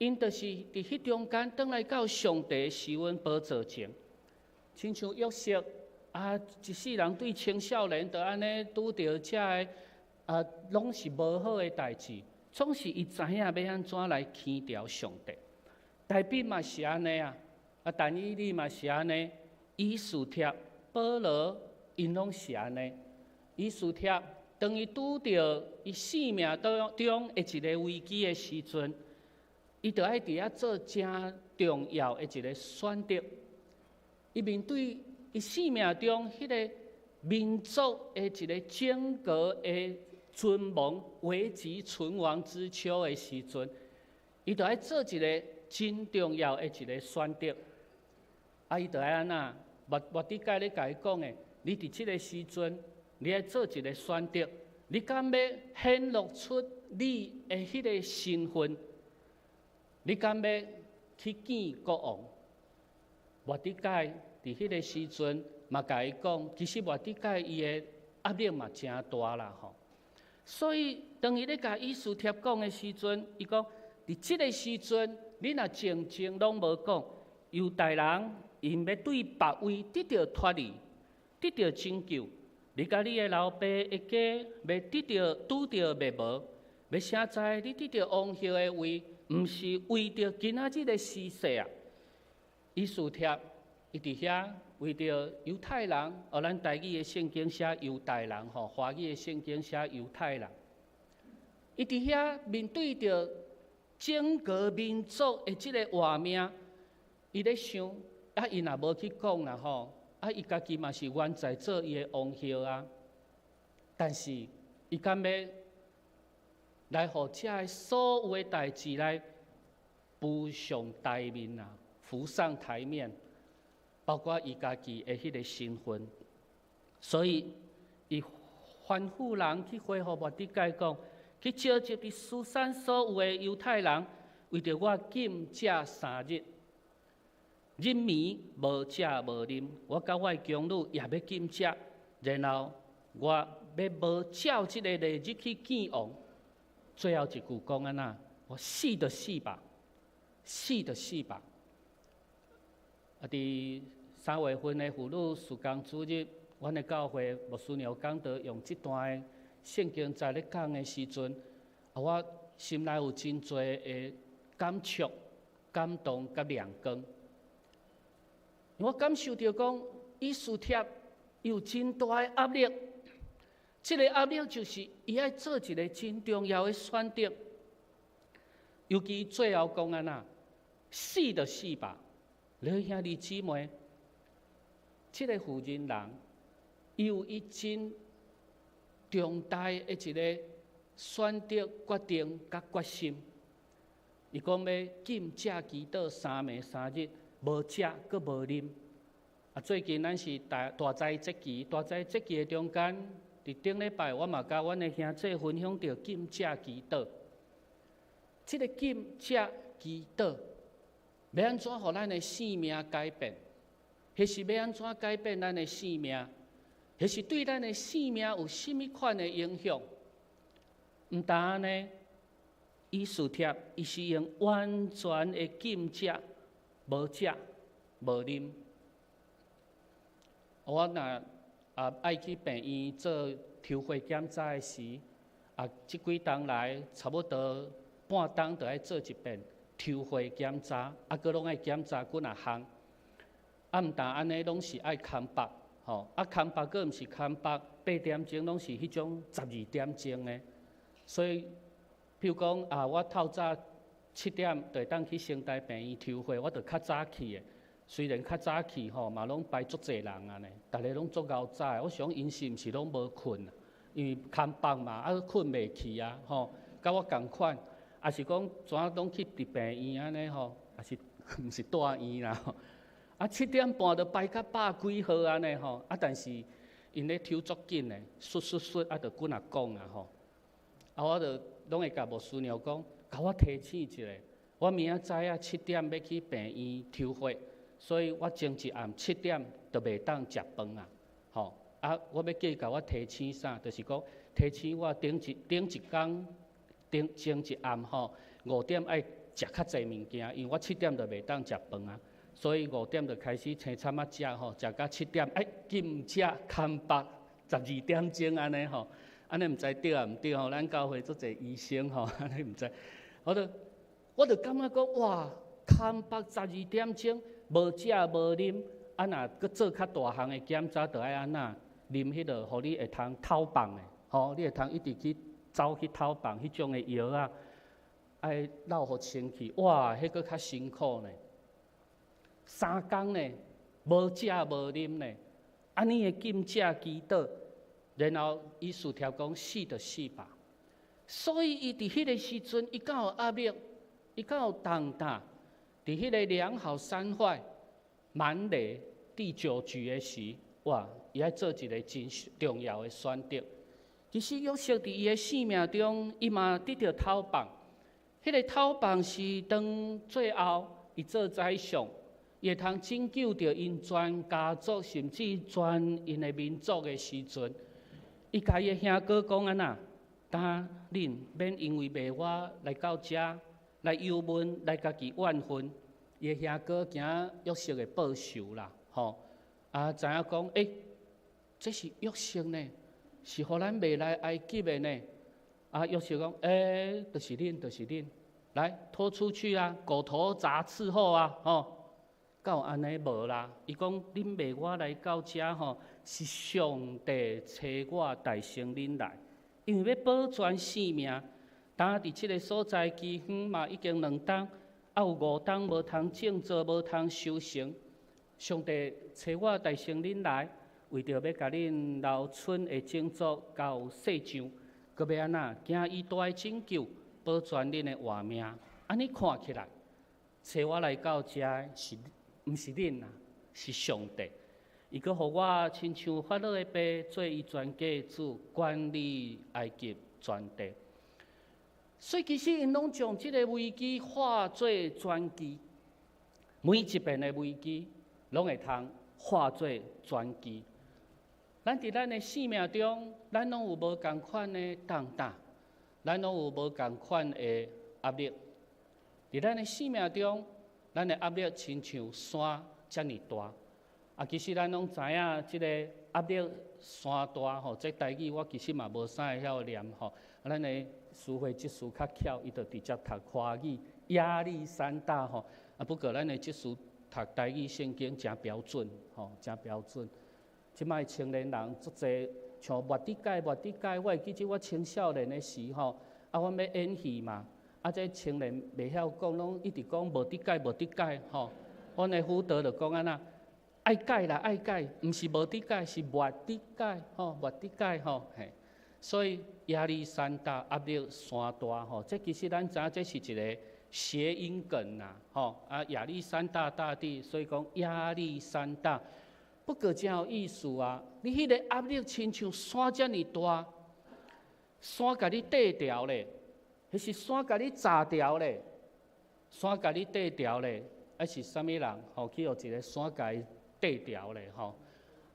，𪜶就是佇彼中間轉來到上帝施恩寶座前，親像約瑟啊，一世人對青少年就按呢拄著遮个啊，攏是無好的代誌，總是伊知影欲按怎來牽牢上帝。大衛嘛是按呢啊，啊，但以理嘛是按呢，以斯帖、保羅，𪜶攏是按呢。以斯帖當伊拄著伊生命當中的一个危機的時陣，伊就愛佇遐做誠重要的一个選擇。伊面對伊生命中彼个民族的一个整個的存亡、危急存亡之秋的時陣，伊就愛做一个真重要的一个選擇。啊，伊就愛按怎？末底改咧共伊講的，你佇這个時陣，你愛做一个選擇，你敢欲顯露出你的彼个身份？你敢欲去見國王？末底改佇彼個時陣嘛，共伊講，其實末底改伊的壓力嘛誠大啦吼。所以當伊咧共以斯帖講的時陣，伊講佇這个時陣，你若靜靜攏無講，猶太人𪜶欲對別位得著脫離，得著拯救，你佮你的老爸的家欲得著拄著滅亡，欲誰知你得著王后的位，毋是為著今仔日的時勢啊！以斯帖伊佇遐為著猶太人，哦，咱台語的聖經寫猶太人吼，華語的聖經寫猶太人。伊佇遐面對著整個民族的這个活命，伊咧想，啊，伊若無去講啦吼，啊，伊家己嘛是願在做伊的王后啊。但是，伊敢欲來予遮个所有的代誌來浮上台面啊，浮上台面。包括伊家己的彼个身份。所以，伊吩咐人去回復末底改講，去召集佇書珊所有的猶太人，為著我禁食3日，日暝無食無啉，我佮我的宮女也欲禁食，然後我欲無照這個例日去見王。最後一句講按怎？我死就死吧，死就死吧。啊！佇3月份的婦女事工主日，阮的教會牧師娘講道用這段的聖經在咧講的時陣，啊，我心內有真濟的感觸、感動佮亮光。我感受著講，以斯帖有真大的壓力，這个壓力就是伊愛做一个真重要的選擇。尤其最後講按怎，死就死吧。你兄弟姊妹，這个婦人人，伊有伊真重大的一个選擇、決定佮決心。伊講欲禁食祈禱3暝3日，無食閣無啉。啊，最近咱是大大齋節期，大齋節期的中間，佇頂禮拜我嘛佮阮的兄弟分享著禁食祈禱。這个禁食祈禱，欲按怎予咱的生命改變？彼是欲按怎改變咱的生命？彼是對咱的生命有啥物款的影響？毋但按呢，以斯帖伊是用完全的禁食，無食無啉。我若啊愛去病院做抽血檢查的時，啊，這幾冬來差不多半冬就愛做一遍抽血檢查，啊，閣攏愛檢查幾若項。啊，毋但按呢，攏是愛空腹，吼，啊，空腹閣毋是空腹8點鐘，攏是彼種12點鐘的。所以，譬如講啊，我透早7點就會當去成大病院抽血，我就較早去的。雖然較早去吼，嘛攏排足濟人啊呢，逐个攏足𠢕早的。我想𪜶是毋是攏無睏啊？因為空腹嘛，啊睏袂去啊，吼，佮我仝款，抑是講怎攏去佇病院按呢吼，抑是毋是住院啦？啊，7點半就排甲百幾號按呢吼，啊，但是𪜶咧抽足緊的，唰唰唰啊，就幾若講啊吼。啊，我就攏會共牧師娘講，共我提醒一下，我明仔載啊7點欲去病院抽血，所以我前一暗7點就袂當食飯啊，吼。啊，我欲叫伊共我提醒啥？就是講提醒我頂一工頂前一暗吼，5點愛食較濟物件，因為我7點就袂當食飯啊。所以5點就開始青參仔食吼，食到7點，哎，禁食空腹12點鐘按呢吼，按呢毋知對抑毋對吼？咱教會足濟醫生吼，按呢毋知。我就感覺講哇，空腹12點鐘，無食無啉，啊若閣做較大項的檢查，就愛按怎啉彼个，予你會通透放的，吼，你會通一直去走去透放彼種的藥仔，愛落予清氣，哇，彼閣較辛苦呢。3工呢，無食無啉呢，按呢的禁食祈禱，然後以斯帖講死就死吧。所以伊佇彼个時陣，伊敢有壓力，伊敢有重擔，佇彼个兩好三壞滿壘第九局的時，哇，伊愛做一个真重要的選擇。其實約瑟佇伊的生命中，伊嘛得著透放。彼个透放是當最後伊做宰相，伊會通拯救著𪜶全家族，甚至全𪜶的民族的時陣，伊共伊的兄哥講按怎？當恁免因為賣我來到遮來憂悶，來家己怨恨。伊的兄哥驚約瑟會報仇啦，吼！啊，知影講，欸，這是約瑟呢，是予咱賣來埃及的呢。啊，約瑟講，欸，就是恁，就是恁，來拖出去啊，狗頭鍘伺候啊，吼！敢有按呢無啦？伊講恁賣我來到遮吼，是上帝差我代先恁來，因為欲保全性命。當佇這个所在饑荒嘛，已經2冬，啊有5冬無通種作，無通收成。上帝差我代先恁來，為著欲共恁留存的種族到世上，閣欲按怎？行伊大的拯救，保全恁的活命。按呢看起來，差我來到遮的是毋是恁啊？是上帝。伊閣予我親像法老的爸做伊全家的主，管理埃及全地。所以其實𪜶攏將這个危機化做轉機，每一遍的危機攏會通化做轉機。咱佇咱的生命中，咱攏有無仝款的重擔，咱攏有無仝款的壓力。佇咱的生命中，咱的壓力親像山遮爾大。啊，其實咱攏知影，這个壓力山大吼，這台語我其實嘛無啥會曉念吼。啊，咱的書會執事較巧，伊就直接讀華語，壓力山大吼。啊，不過咱的執事讀台語聖經誠標準吼，誠標準。這擺青年人足濟，像末底改，末底改，我會記得我青少年的時吼，啊，阮欲演戲嘛，啊，這青年袂曉講，攏一直講無得改，無得改吼。阮的輔導就講按怎，愛改啦，愛改，毋是無得改，是末底改吼，末底改吼，嘿。所以壓力山大，壓力山大吼，這其實咱知影這是一个諧音梗啦，吼啊，亞歷山大大帝，所以講壓力山大。不過真有意思啊！你彼个壓力親像山遮爾大，山共你綴牢咧，彼是山共你閘牢咧，山共你綴牢咧，啊是啥物人吼去予一个山共伊綴牢咧吼？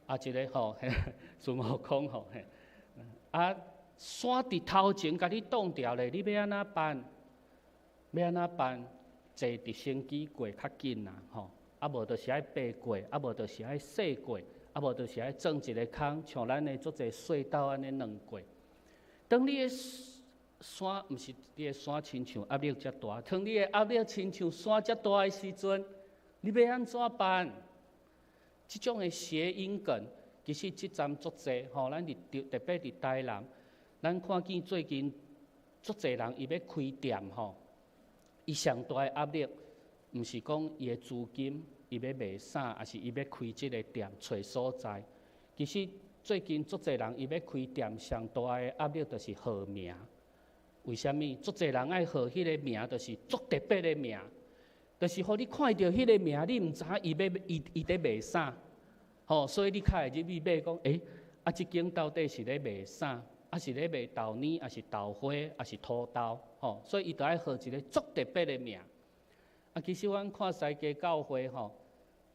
啊一个吼，孫悟空吼，啊山佇頭前共你擋牢咧，你欲按怎辦？欲按怎辦？坐直升機過較緊啦，吼！啊無就是愛爬過，啊無就是愛踅過，啊無就是愛鑽一个空，像咱的足濟隧道按呢鑽過。當你的山毋是你的山親像壓力遮大，當你的壓力親像山遮大的時陣，你欲按怎辦？這種的諧音梗，其實這陣足濟吼，咱佇特別佇台南，咱看見最近足濟人伊欲開店吼，伊上大的壓力，毋是講伊的資金，伊欲賣啥，抑是伊欲開這个店揣所在。其實最近足濟人伊欲開店，上大的壓力就是號名。為啥物？足濟人愛號彼个名，就是足特別的名，就是予你看著彼个名，你毋知影伊欲伊伊佇賣啥，吼，所以你較會入去買講，欸，啊，這間到底是咧賣啥？啊是咧賣豆奶，抑是豆花，抑是土豆，吼，所以伊就愛號一个足特別的名。啊，其實阮看西街教會吼，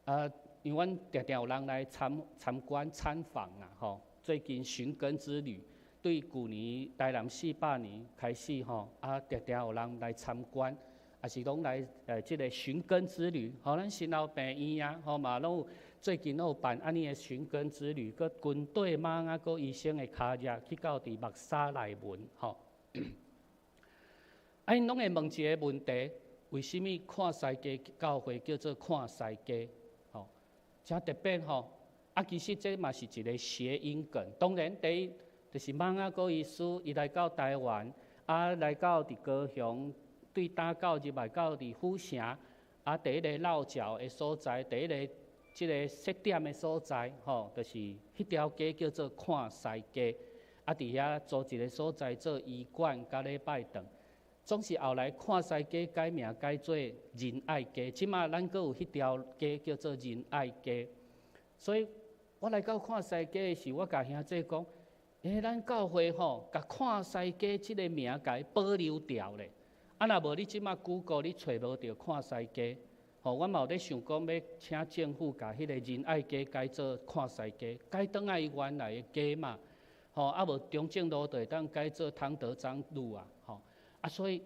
啊，因為阮定定有人來參參觀參訪啊，吼。最近尋根之旅，對舊年台南400年開始吼，啊，定定有人來參觀，也是攏來這个尋根之旅。吼，咱新老病院啊，吼嘛攏有最近攏有辦按呢的尋根之旅，閣軍隊馬雅各醫生的跤跡去到佇目沙內文，吼。啊，𪜶攏會問一个問題：為啥物看西街教會叫做看西街？吼，誠特別吼。啊，其實這嘛是一个諧音梗。當然，第一就是馬雅各醫師伊來到台灣，啊，來到佇高雄，對打到入來到佇府城，啊，第一个落腳的所在，第一个這个設點的所在，吼，就是彼條街叫做看西街。啊，佇遐租一个所在做醫館，佮禮拜堂。總是後來看西街改名改做仁愛街，這馬咱閣有彼條街叫做仁愛街。所以我來到看西街的時，我共兄弟講：欸，咱教會吼，共看西街這个名共伊保留牢咧。啊，若無你這馬 Google 你揣無著看西街。吼，我嘛有咧想講，欲請政府共彼个仁愛街改做看西街，改轉來伊原來的街嘛。吼，啊無中正路就會當改做湯德章路啊。吼，啊，所以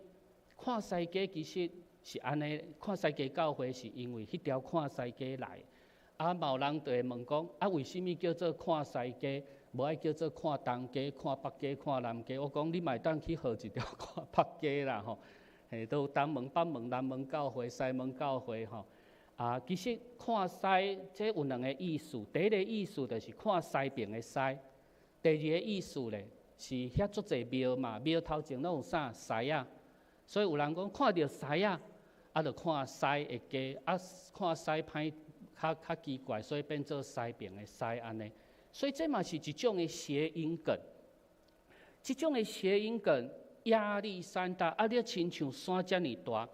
看西街其實是按呢，看西街教會是因為彼條看西街來。啊，嘛有人就會問講，啊，為啥物叫做看西街，無愛叫做看東街、看北街、看南街？我講你嘛會當去號一條看北街啦，吼，嘿，都有東門、北門、南門教會、西門教會，吼。啊，其實看西這有兩个意思，第一个意思就是看西爿的西，第二个意思咧是遐足濟廟嘛，廟頭前攏有啥獅仔，所以有人講看著獅仔，啊，就看西的街，啊，看西歹。較較奇怪，所以變做西爿的西按呢。所以這嘛是一種的諧音梗。這種的諧音梗壓力山大，啊，你親像山遮爾大。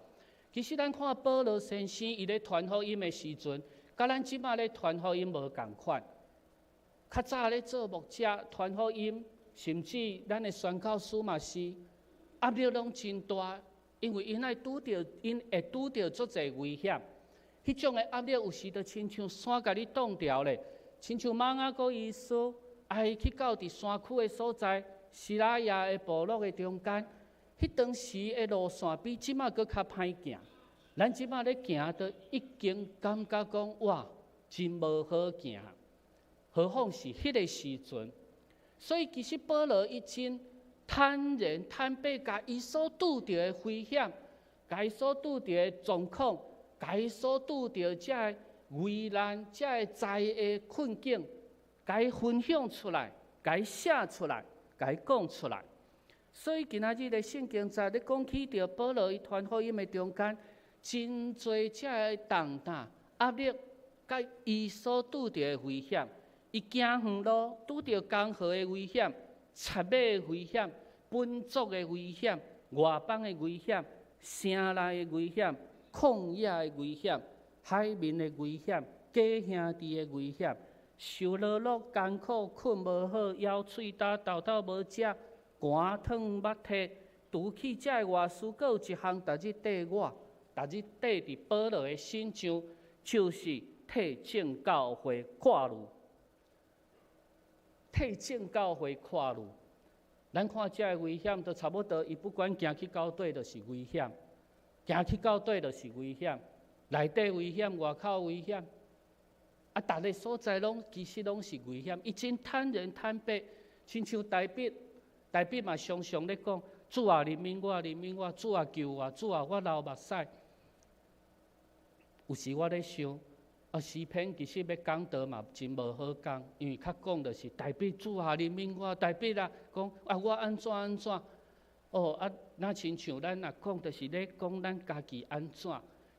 其實咱看保羅先生伊咧傳福音的時陣，佮咱這馬咧傳福音無仝款。較早咧做牧者傳福音，甚至咱的宣教師嘛是壓力攏真大，因為𪜶愛拄著，𪜶會拄著足濟危險。彼種的壓力有時就親像山共你擋牢咧，親像瑪雅各醫師愛去到佇山區的所在，西拉雅的部落的中間，彼當時的路線比這馬閣較歹行。咱這馬咧行，都已經感覺講哇，真無好行。何況是彼个時陣，所以其實保羅伊真坦然坦白，共伊所拄著的危險，共伊所拄著的狀況，共伊所拄著這个危難、這个災的困境，共伊分享出來，共伊寫出來，共伊講出來。所以今仔日的聖經節咧講起著保羅伊傳福音的中間，真濟這个重擔壓力，佮伊所拄著的危險。伊行遠路，拄著江河的危險、賊馬的危險、本族的危險、外邦的危險、城內的危險、曠野的危險、海面的危險、假兄弟的危險、受勞碌艱苦、睏無好、枵喙焦、沓沓無食、寒燙目涕，除去這个外，閣有一項，逐日綴我，逐日綴佇保羅的身上，就是替眾教會掛慮。替眾教會掛慮，咱看這个危險都差不多，伊不管行去佗佗，就是危險；行去佗佗，就是危險。內底危險，外口危險。啊，逐个所在攏其實攏是危險。伊真坦然坦白，親像大衛，大衛嘛常常咧講：主啊，憐憫我，憐憫我，主啊，救我，主啊，我流目屎。有時我咧想。啊，詩篇其實欲講道嘛，真無好講，因為較講就是大衛主啊，憐憫我，大衛啊，講啊我按怎按怎，哦啊，若親像咱若講，就是咧講咱家己按怎。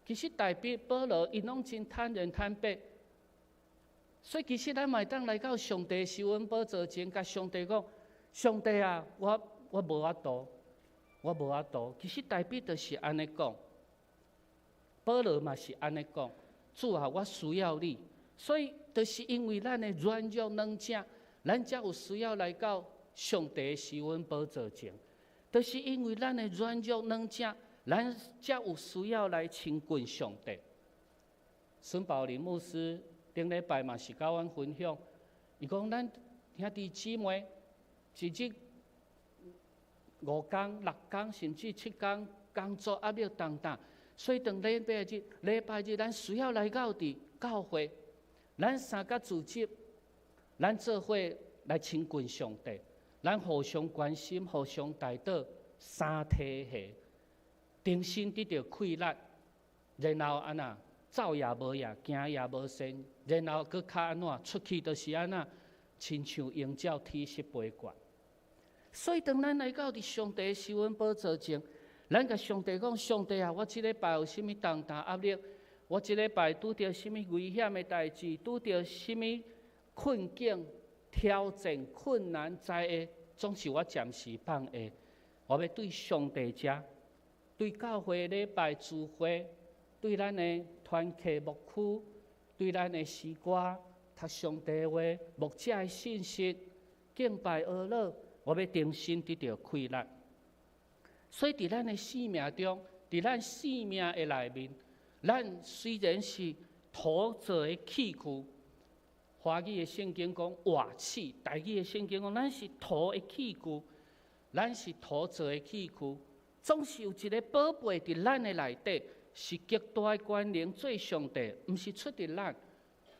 其實大衛、保羅𪜶攏真坦然坦白，所以其實咱嘛會當來到上帝施恩寶座前，共上帝講：上帝啊，我無法度，我無法度。其實大衛就是按呢講，保羅嘛是按呢講。主啊，我需要你，所以就是因為咱的軟弱軟正，咱才有需要來到上帝施恩寶座前。就是因為咱的軟弱軟正，咱才有需要來親近上帝。孫寶林牧師頂禮拜嘛是佮阮分享，伊講咱兄弟姊妹一日五工、六工，甚至七工工作壓力重擔。所以當禮拜日、禮拜日，咱需要來到佇教會，咱三個組織，咱做伙來親近上帝，咱互相關心、互相代禱，三體下，重新得著氣力，然後按怎走也無影，行也無身，然後閣較按怎出去，就是按怎，親像鷹鳥體濕飛懸。所以當咱來到佇上帝施恩寶座前，咱共上帝講：上帝啊，我這禮拜有啥物重擔壓力？我這禮拜拄著啥物危險的代誌？拄著啥物困境、挑戰、困難、災禍，總是我暫時放下。我欲對上帝遮，對教會禮拜聚會，對咱的團契牧區，對咱的詩歌、讀上帝話、牧者的信息、敬拜阿樂，我欲重新得著氣力。所以，佇咱的生命中，佇咱生命的內面，咱雖然是土做的器具，華語的聖經講活器，台語的聖經講咱是土的器具，咱是土做的器具，總是有一个寶貝佇咱的內底，是極大的權能做上帝，毋是出佇咱。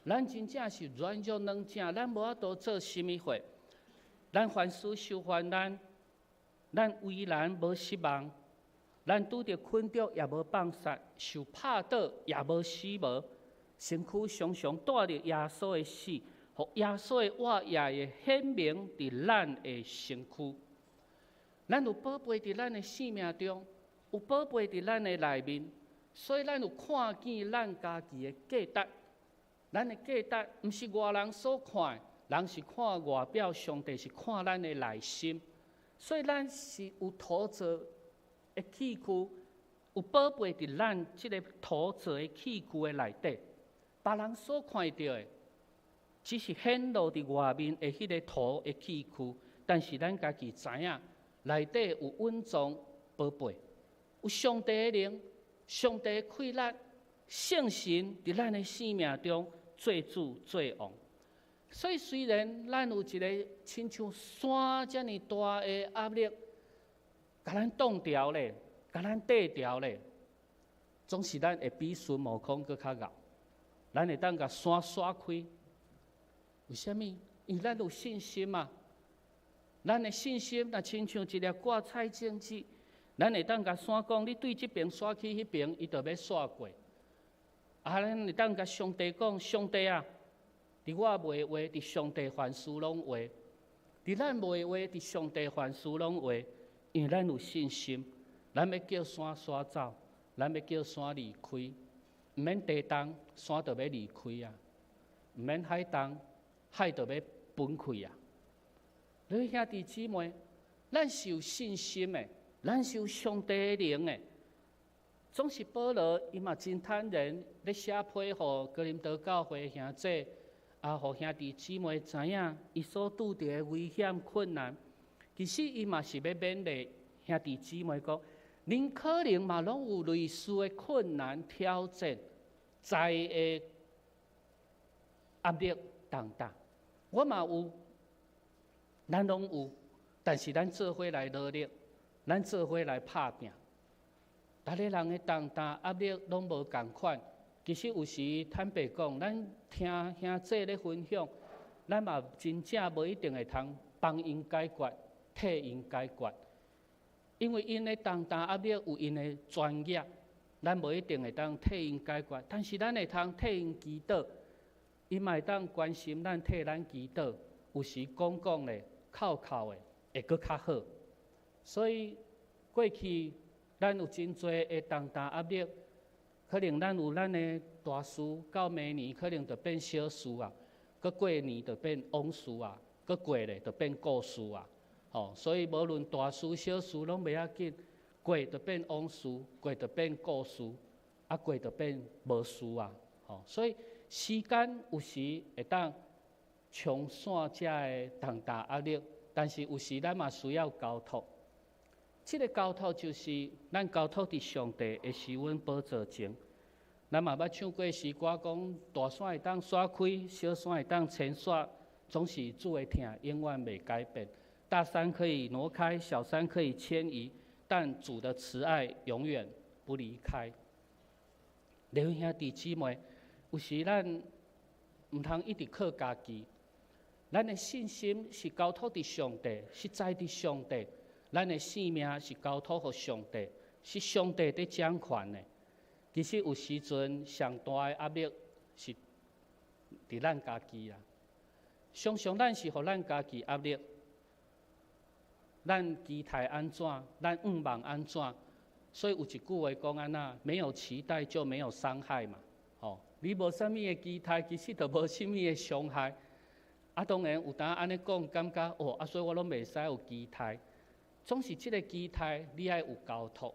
咱真正是軟弱軟正，咱無法度做啥物貨。咱凡事受患難。咱為難無失望，咱拄著困著也無放殺，受拍倒也無死亡，身軀常常帶著耶穌的死，予耶穌的活也會顯明佇咱的身軀。咱有寶貝佇咱的生命中，有寶貝佇咱的內面，所以咱有看見咱家己的價值。咱的價值毋是外人所看的，人是看外表，上帝是看咱的內心。所以咱是有土做的器具，有寶貝佇咱這个土做的器具的內底。別人所看著的，只是顯露佇外面的彼個土的器具，但是咱家己知影，內底有蘊藏寶貝，有上帝的靈、上帝的氣力、聖神佇咱的生命中做主做王。所以雖然咱有一個親像山遮爾大的壓力，共咱擋牢咧，共咱綴牢咧，總是咱會比孫悟空閣較𠢕，咱會當共山徙開。為啥物？因為咱有信心嘛。咱的信心若親像一粒掛菜種子，咱會當共山講：你對這爿徙去彼爿，伊就欲徙過。啊，咱會當共上帝講：上帝啊，佇我袂話，佇上帝凡事攏會；佇咱袂話，佇上帝凡事攏會。因為咱有信心，咱欲叫山徙走，咱欲叫山離開，毋免地動，山就欲離開啊；毋免海動，海就欲分開啊。你兄弟姊妹，咱是有信心的，咱是有上帝的靈的。總是保羅伊嘛真坦然，咧寫批予哥林多教會兄弟，啊，予兄弟姊妹知影伊所拄著的危險困難。其實伊嘛是欲勉勵兄弟姊妹講，恁可能嘛攏有類似的困難挑戰，財的壓力重擔，我嘛有，咱攏有，但是咱做伙來努力，咱做伙來拍拚。逐个人的重擔壓力攏無仝款。其實有時坦白講，咱聽兄弟咧分享，咱嘛真正無一定會通幫𪜶解決，替𪜶解決。因為𪜶的重擔壓力有𪜶的專業，咱無一定會當替𪜶解決，但是咱會通替𪜶祈禱，𪜶嘛會當關心咱，替咱祈禱。有時講講咧，哭哭的會閣較好。所以過去咱有真濟的重擔壓力，可能咱有咱的大事，到明年可能就變小事啊，閣過年就變往事啊，閣過咧就變故事啊。吼，所以無論大事小事攏袂要緊，過就變往事，過就變故事，啊過就變無事啊。吼，所以時間有時會當沖散這个重擔壓力，但是有時咱嘛需要交託。這个交託就是咱交託佇上帝的施恩寶座前。咱嘛捌唱過詩歌，講大山會當徙開，小山會當遷徙，總是主的疼永遠袂改變。大山可以挪開，小山可以遷移，但主的慈愛永遠不離開。弟兄弟姊妹，有時咱毋通一直靠家己，咱的信心是交託佇上帝，實在佇上帝。咱的性命是交託予上帝，是上帝佇掌權的。其實有時陣上大的壓力是佇咱家己啦。常常咱是予咱家己壓力，咱期待按怎，咱願望按怎，所以有一句話講按怎，沒有期待就沒有傷害嘛。吼，你無啥物的期待，其實就無啥物的傷害。啊，當然有當按呢講，感覺哦，啊，所以我攏袂使有期待。總是這个期待，你愛有交託。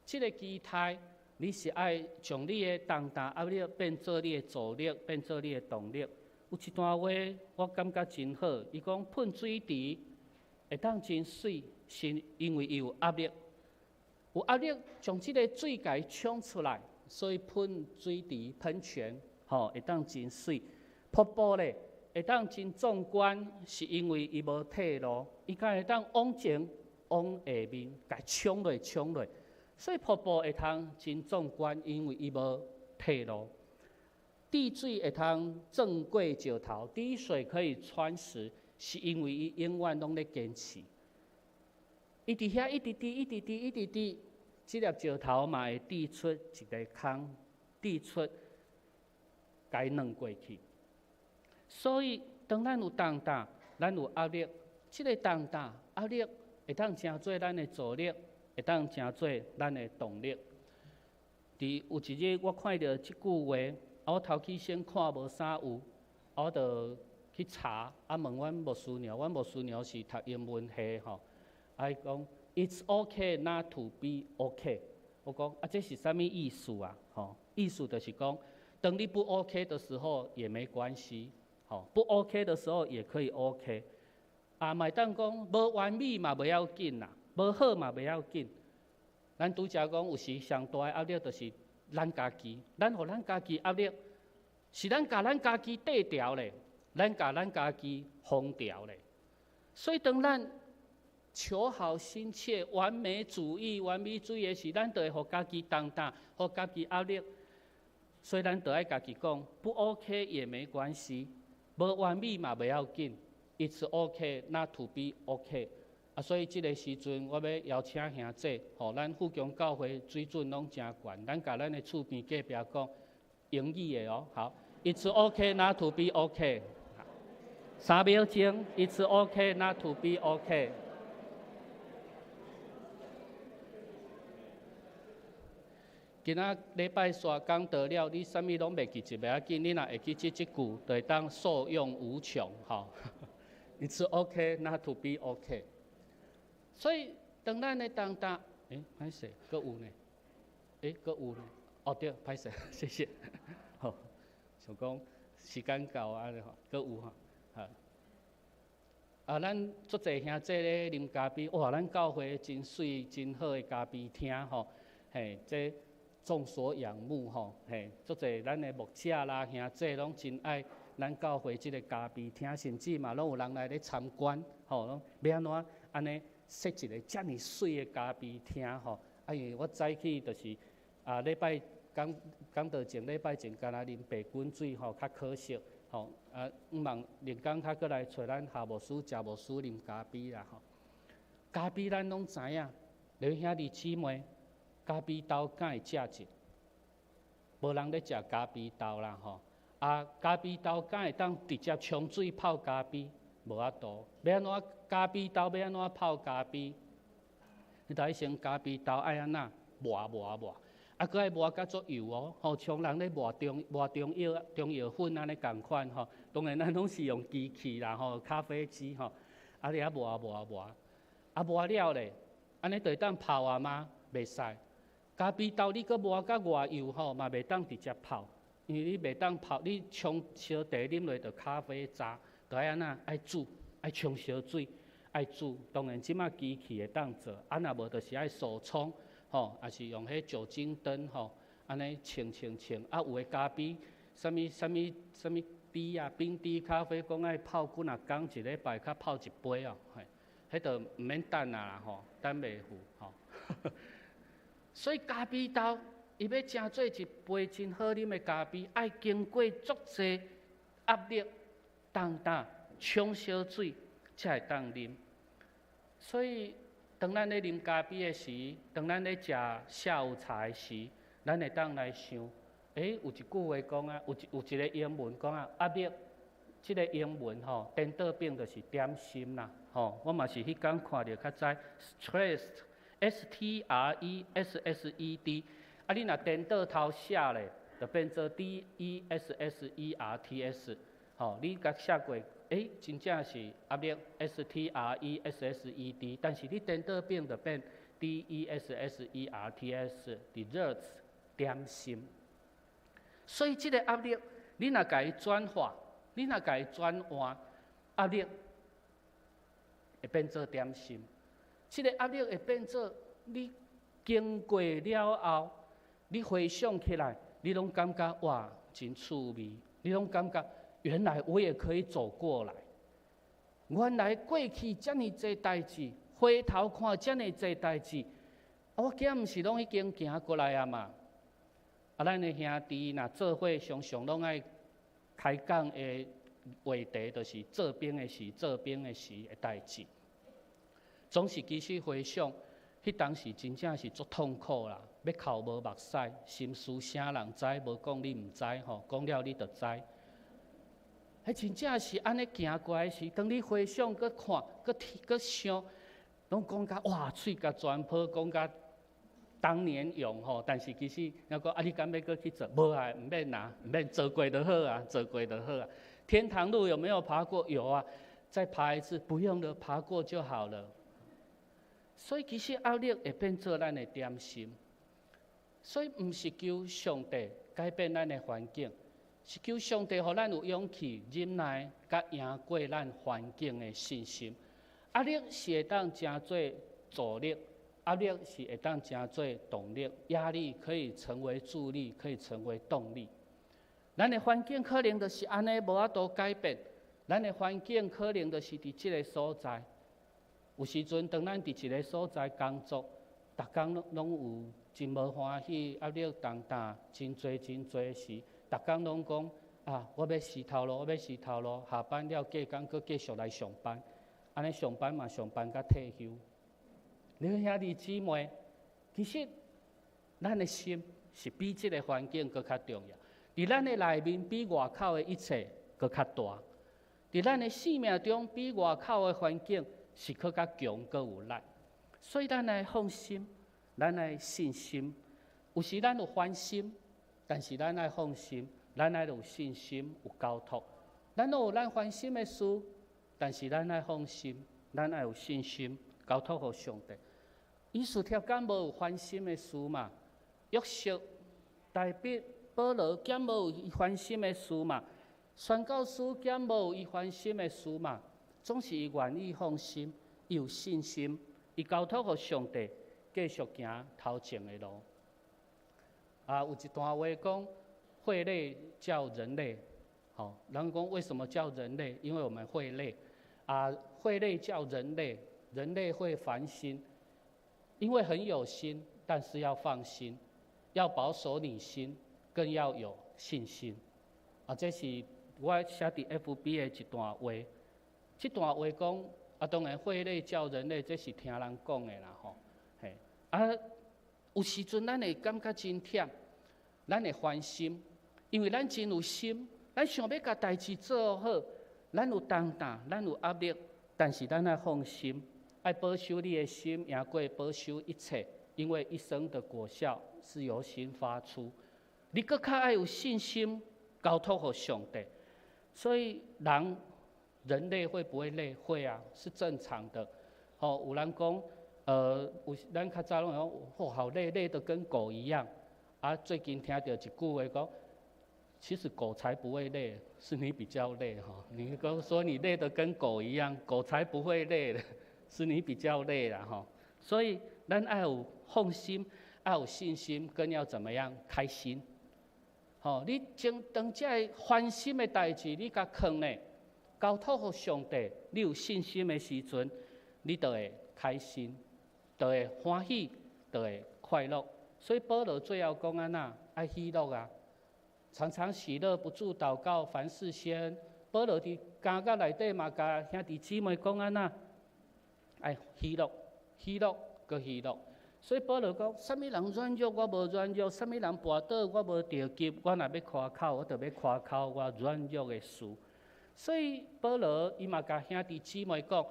這个期待，你是愛將你的重擔壓力變做你的助力，變做你的動力。有一段話，我感覺真好。伊講噴水池會當真媠，是因為伊有壓力，有壓力將這个水共伊沖出來，所以噴水池噴泉，吼會當真媠。瀑布咧會當真壯觀，是因為伊無退路，伊敢會當往前往下面共沖落沖落，所以瀑布會通真壯觀，因為伊無退路。滴水會通鑽過石頭，滴水可以穿石，是因為伊永遠攏咧堅持。伊佇遐一直滴，一直滴，一直滴，這粒石頭嘛會滴出一个空，滴出，共伊鑽過去。所以，當咱有重擔，咱有壓力，這个重擔壓力會當成做咱的助力，會當成做咱的動力。佇有一日，我看著這句話，啊，我頭起先看無啥有，啊，我就去查，啊，問阮牧師娘，阮牧師娘是讀英文系吼，啊，伊講 It's okay not to be okay。我講啊，這是啥物意思啊？吼，意思就是講，當你不 OK 的時候也沒關係，吼，不 OK 的時候也可以 OK。啊，嘛會當講無完美嘛袂要緊啦，無好嘛袂要緊。咱拄才講有時上大的壓力就是咱家己，咱予咱家己壓力，是咱共咱家己綴牢咧，咱共咱家己封牢咧。所以當咱求好心切、完美主義、完美主義的時，咱就會予家己重擔，予家己壓力。所以咱就愛家己講，不 OK 也沒關係，無完美嘛袂要緊，It's OK not to be OK。啊，所以這个時陣，我欲邀請兄姊，吼，咱富強教會水準攏誠懸，咱共咱的厝邊隔壁講英語的哦，好，It's OK not to be OK。3秒鐘，It's OK not to be OK。今仔禮拜煞講道了，你啥物攏袂記得袂要緊，你若會記這這句，就會當受用無窮，吼。It's OK not to be OK。所以，當咱的重擔，欸，歹勢，閣有呢？欸，閣有呢？哦對，歹勢，謝謝。好，想講時間到啊，吼，閣有吼，哈。啊，咱足濟兄弟咧啉咖啡，哇，咱教會真媠、真好的咖啡廳吼，嘿，這眾所仰慕吼，嘿，足濟咱的牧者啦、兄弟攏真愛咱教會這个咖啡廳，甚至嘛攏有人來咧參觀，吼，攏欲按怎按呢設一个遮爾媠的咖啡廳吼，啊，因為我早起就是啊，禮拜講講道前禮拜前，敢若啉白滾水吼，較可惜吼，啊，毋望另工較閣來揣咱夏牧師、謝牧師啉咖啡啦吼。咖啡咱攏知影，恁兄弟姊妹，咖啡豆敢會食者？無人咧食咖啡豆啦吼。啊，咖啡豆敢會當直接沖水泡咖啡？無法度。欲按怎咖啡豆欲按怎泡咖啡？你頭先咖啡豆愛按怎磨磨磨，啊，閣愛磨甲足幼哦，吼，像人咧磨中磨中藥中藥粉按呢仝款吼。當然咱攏是用機器啦吼，咖啡機吼，啊，佇遐磨磨磨，啊磨了咧，按呢就會當泡啊嗎？袂使。咖啡豆你閣磨甲偌幼吼，嘛袂當直接泡，因為你袂當泡，你沖燒茶啉落就咖啡渣，就愛按怎？愛煮，愛沖燒水，愛煮。當然這馬機器會當做，啊若無就是愛手沖，吼，抑是用彼酒精燈吼，按呢沖沖沖。啊，有的咖啡，啥物啥物啥物滴啊，冰滴咖啡，講愛泡幾若工，一禮拜較泡一杯哦，嘿，彼就毋免等啊啦吼，等袂赴吼。所以咖啡豆，伊欲成做一杯真好啉的咖啡，愛經過足濟壓力、重擔、沖燒水，才會當啉。所以，當咱咧啉咖啡的時，當咱咧食下午茶的時，咱會當來想，欸，有一句話講啊，有一有一个英文講啊，壓力，這个英文吼，顛倒變就是點心啦，吼，我嘛是彼工看著較知，stressed，S T R E S S E D，啊，你若顛倒頭寫咧，就變做 D E S S E R T S，吼，你共寫過，欸，真正是壓力 S T R E S S E D，但是你顛倒變就變 D E S S E R T S，desserts 點心。所以這个壓力，你若共伊轉化，你若共伊轉換，壓力會變做點心。這个壓力會變做你經過了後，你回想起來，你攏感覺哇，真趣味，你攏感覺原來我也可以走過來。原來過去遮爾濟代誌，回頭看遮爾濟代誌，啊，我囝毋是攏已經行過來啊嘛？啊，咱的兄弟若做伙，常常攏愛開講的話題，就是做兵的時、做兵的時的代誌。總是其實回想，彼當時真正是足痛苦啦，欲哭無目屎，心事啥人知？無講你毋知吼，講了你就知。彼真正是按呢行過來時，當你回想、閣看、閣聽、閣想，攏講甲哇，喙共全泡，講甲當年勇吼。但是其實，若講啊，你敢欲閣去做？無啊，毋免啊，毋免做過就好啊，做過就好啊。天堂路有沒有爬過？有啊，再爬一次，不用了，爬過就好了。所以其實壓力會變做咱的點心，所以毋是求上帝改變咱的環境，是求上帝予咱有勇氣忍耐，佮贏過咱環境的信心。壓力是會當成做助力，壓力是會當成做動力。壓力可以成為助力，可以成為動力。咱的環境可能就是按呢，無法度改變。咱的環境可能就是佇這个所在。有時陣，當咱佇一个所在工作，逐工攏攏有真無歡喜，壓力重擔真濟真濟時，逐工攏講啊，我欲辭頭路，我欲辭頭路，下班了隔工閣繼續來上班，按呢上班嘛上班到退休。你兄弟姊妹，其實咱的心是比這个環境閣較重要。佇咱的內面，比外口的一切閣較大。佇咱的生命中，比外口的環境是閣較強、閣有力。所以咱愛放心，咱愛信心。有時咱有煩心，但是咱愛放心，咱愛有信心、有交託。咱攏有咱煩心的事，但是咱愛放心，咱愛有信心，交託予上帝。以斯帖敢無有煩心的事嘛？約瑟、大衛、保羅敢無有伊煩心的事嘛？宣教師敢無有伊煩心的事嘛？總是伊願意放心，伊有信心，伊交託予上帝，繼續行頭前的路。啊，有一段話講，會累叫人累，吼，人講為什麼叫人累？因為我們會累。啊，會累叫人累，人類會煩心，因為很有心，但是要放心，要保守你心，更要有信心。啊，這是我寫佇 FB 的一段話。這段話講，啊，當然會累叫人累，這是聽人講的啦，吼。嘿，啊，有時陣咱會感覺真忝，咱會煩心，因為咱真有心，咱想欲共代誌做好，咱有重擔，咱有壓力，但是咱愛放心，愛保守你的心，贏過保守一切，因為一生的果效是由心發出。你閣較愛有信心，交託予上帝。所以人類會不會累？會啊，是正常的。吼，有人講，有咱較早攏講，哦，好累，累得跟狗一樣。啊，最近聽著一句話講，其實狗才不會累，是你比較累吼。你講說你累得跟狗一樣，狗才不會累的，是你比較累啦吼。所以咱愛有放心，愛有信心，更要怎麼樣？開心。吼，你將當這个煩心的代誌，你共囥咧，交託予上帝，你有信心的時陣，你就會開心，就會歡喜，就會快樂。所以保羅最後講按怎，愛喜樂啊，常常喜樂，不住禱告，凡事謝恩。保羅佇監獄內底嘛，共兄弟姊妹講按怎，愛喜樂，喜樂，閣喜樂。所以保羅講，啥物人軟弱，我無軟弱；啥物人跋倒，我無著急。我若欲誇口，我就欲誇口我軟弱的事。所以保羅伊嘛共兄弟姊妹講，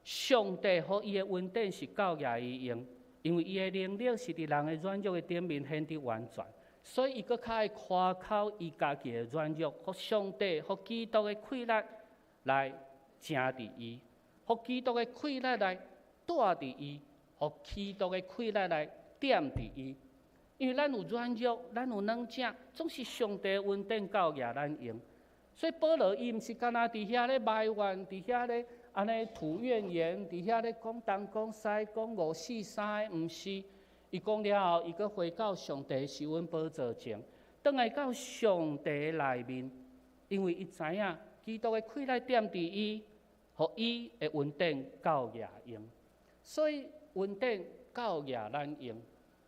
上帝予伊的恩典是夠額伊用，因為伊的能力是佇人的軟弱的頂面顯得完全。所以伊閣較愛誇口伊家己的軟弱，予上帝、予基督的氣力來徛佇伊，予基督的氣力來帶佇伊，予基督的氣力來踮佇伊。因為咱有軟弱，咱有軟正，總是上帝的恩典夠額咱用。所以保羅伊毋是干焦佇遐咧埋怨，佇遐咧按呢吐怨言，佇遐咧講東講西，講五四三，毋是。伊講了後，伊閣回到上帝施恩寶座前，轉來到上帝內面，因為伊知影基督的氣力踮佇伊，予伊的恩典夠額用。所以恩典夠額咱用。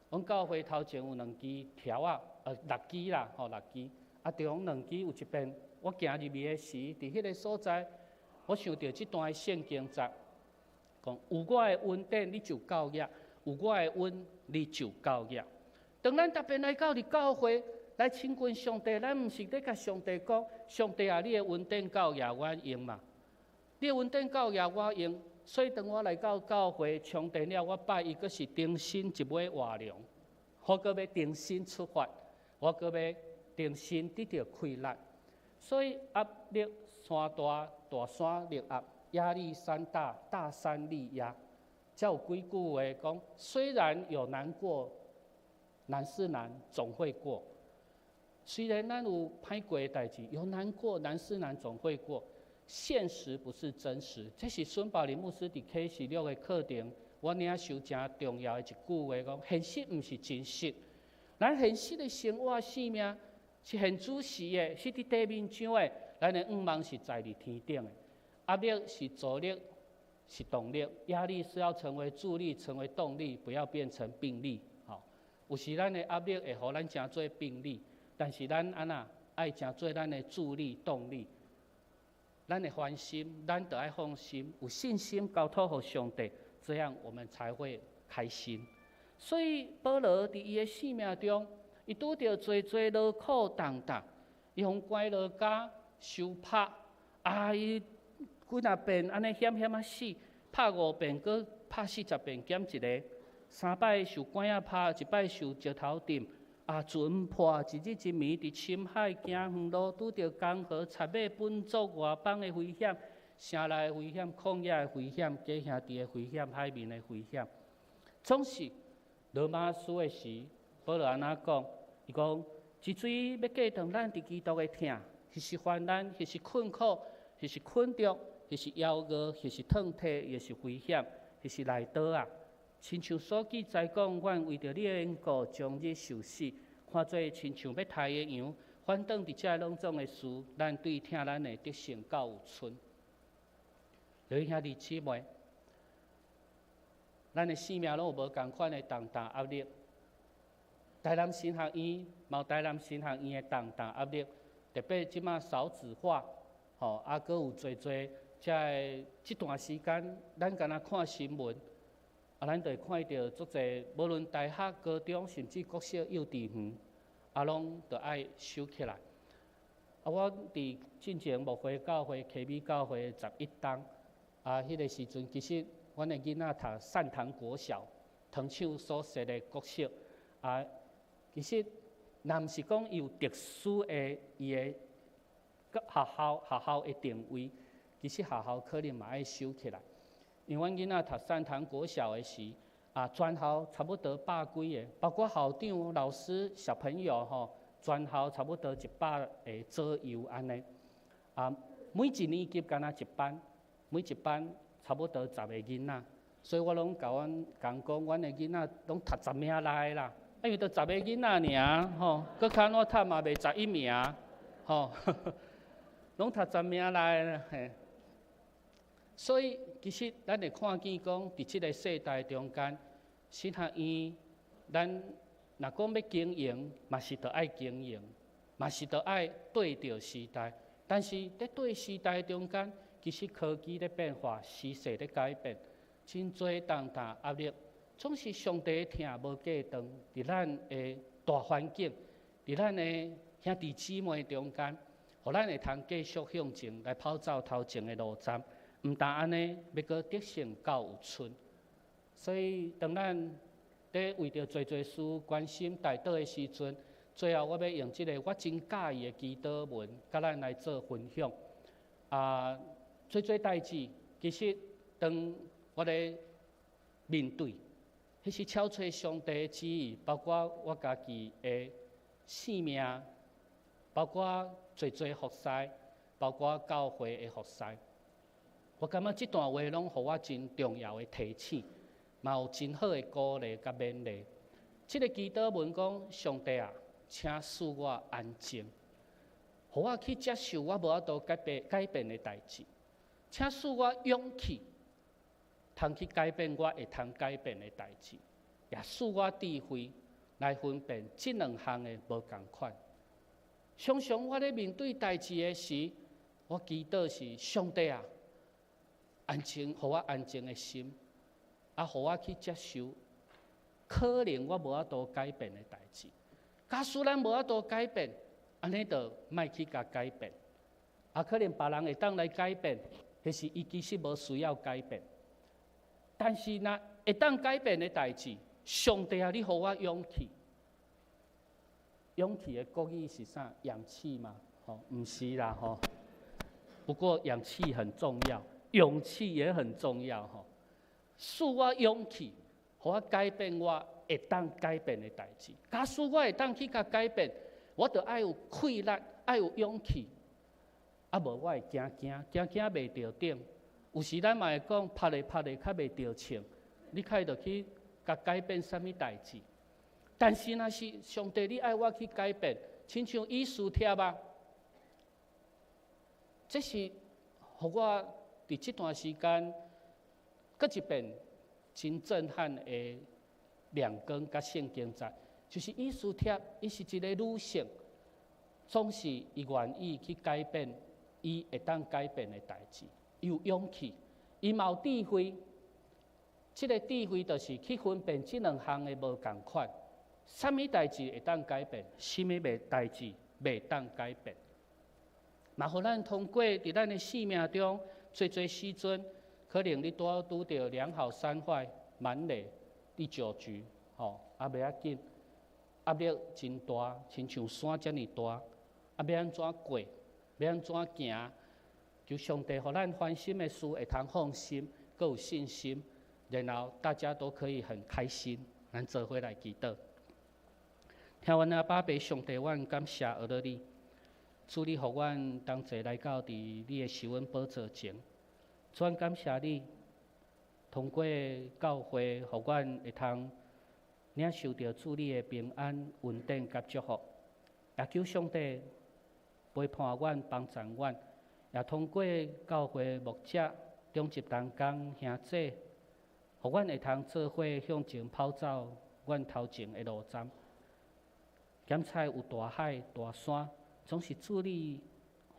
阮教會頭前有兩支條仔，六支啦，吼六支。啊，中兩支有一遍，我行入去的時，佇彼个所在，我想著這段聖經節，講有我的恩典，你就夠額；有我的恩，你就夠額。當咱特別來到佇教會來親近上帝，咱毋是咧共上帝講，上帝啊，你的恩典夠額我用嘛？你的恩典夠額我用，所以當我來到教會充電了，我拜伊，閣是重新一尾活龍，我閣欲重新出發，我閣欲重新得著氣力。所以壓力山大，大山力壓；壓力山大，大山力壓。才有幾句話講：雖然有難過，難是難，總會過。雖然咱有歹過的代誌，有難過，難事難總會過。現實不是真實，這是孫寶林牧師佇啟示錄的課程，我領受誠重要的一句話，講現實毋是真實。咱現實的生活生命是現主時的，是佇地面上的，咱的願望是在佇天頂的。壓力是助力，是動力。壓力是要成為助力，成為動力，不要變成病例。吼，有時咱的壓力會予咱成做病例，但是咱按怎愛成做咱的助力動力。咱的歡心，咱著愛放心，有信心交託予上帝，這樣我們才會開心。所以保羅佇伊的生命中，伊拄著濟濟勞苦重擔，伊予關落監受拍，啊，伊幾若遍按呢險險仔死，拍五遍，閣拍40遍減一个，三擺受拐仔拍，一擺受石頭釘。啊，船破，一日一暝佇深海行遠路，拄著江河、賊馬、本族、外邦的危險、城內的危險、曠野的危險、假兄弟的危險、海面的危險，總是羅馬書的時，保羅按怎講？伊講：一錐欲隔斷咱佇基督的疼，彼是患難，彼是困苦，彼是困著，彼是枵餓，彼是褪體，抑是危險，彼是內刀仔！親像所記載講，阮為著你的緣故，終日受死，看做親像欲刣的羊。反轉佇這攏總的事，咱對疼咱的得勝較有賰。各位兄弟姊妹，咱的生命攏有無仝款的重擔壓力。台南神學院嘛有台南神學院的重擔壓力，特別這馬少子化，吼，啊，閣有濟濟這个這段時間，咱敢若看新聞。啊，咱就會看著足濟，無論大學、高中，甚至國小、幼稚園，啊，攏著愛收起來。啊，我佇進前牧會教會、溪美教會11冬，啊，彼个時陣其實阮的囡仔讀善堂國小，糖廠所設的國小，啊，其實若毋是講伊有特殊的伊的學校的定位，其實學校可能嘛愛收起來。因為阮囡仔讀善堂國小的時，啊，全校差不多百幾个，包括校長、老師、小朋友吼，全校差不多100個左右按呢。啊，每一年級敢若一班，每一班差不多十個囡仔，所以我攏共阮講講，阮的囡仔攏讀十名內啦，啊，因為著十個囡仔爾吼，閣較按怎讀嘛袂11名，吼，攏讀十名內嘿。所以，其實咱會看見講，佇這个世代中間，神學院，咱若講欲經營，嘛是著愛經營，嘛是著愛對著時代。但是，佇對時代中間，其實科技咧變化，時勢咧改變，真濟重擔壓力，總是上帝的疼無隔斷，佇咱的大環境，佇咱的兄弟姊妹中間，予咱會通繼續向前來跑走頭前的路站。毋但按呢，欲閣得勝較有賰。所以，當咱佇為著濟濟事關心代禱的時陣，最後我欲用這个我真佮意的祈禱文，佮咱來做分享。啊，濟濟代誌，其實當我咧面對，彼是超出上帝的旨意，包括我家己的性命，包括濟濟服侍，包括教會的服侍。我感覺這段話攏予我真重要的提醒，嘛有真好的鼓勵佮勉勵。這个祈禱文講：上帝啊，請賜我安靜，予我去接受我無法度改變改變的代誌；請賜我勇氣，通去改變我會通改變的代誌；也賜我智慧來分辨這兩項的無仝款。常常我咧面對代誌的時，我祈禱是上帝啊！安靜，予我安靜的心，啊，予我去接受可能我無法度改變的代誌。假使咱無法度改變，按呢就莫去共改變。啊，可能別人會當來改變，彼是伊其實無需要改變。但是若會當改變的代誌，上帝啊，你予我勇氣。勇氣的國語是啥？氧氣嗎？吼，毋是啦，吼。不過氧氣很重要。勇氣也很重要吼，賜我勇氣，予我改變我會當改變的代誌。假使我會當去共改變，我著愛有氣力，愛有勇氣。啊，無我會驚驚，驚驚袂著頂。有時咱嘛會講，拍咧拍咧較袂著銃，你較會著去共改變啥物代誌？但是若是上帝，你愛我去改變，親像以斯帖啊，這是予我佇這段時間，閣一遍真震撼的亮光佮聖經節，就是以斯帖，伊是一個女性，總是伊願意去改變伊會當改變的代誌。伊有勇氣，伊嘛有智慧。這个智慧就是去分辨這兩項的無仝款。啥物代誌會當改變，啥物袂代誌袂當改變。嘛，予咱通過佇咱的生命中，濟濟時陣，可能你拄好拄著兩好三壞滿壘第九局，吼，啊袂要緊，壓力真大，親像山遮爾大，啊欲按怎過，欲按怎行？求上帝予咱煩心的事會通放心，閣有信心，然後大家都可以很開心。咱做伙來祈禱。聽阮阿爸父上帝，阮感謝阿勒你，主你予阮同齊來到佇你的施恩寶座前，主阮感謝你，通過教會，予阮會通領受著主你的平安、恩典佮祝福，也求上帝陪伴阮、幫助阮。也通過教會牧者、長執同工、兄姊，予阮會通做伙向前跑走阮頭前的路站。檢採有大海、大山，總是主你，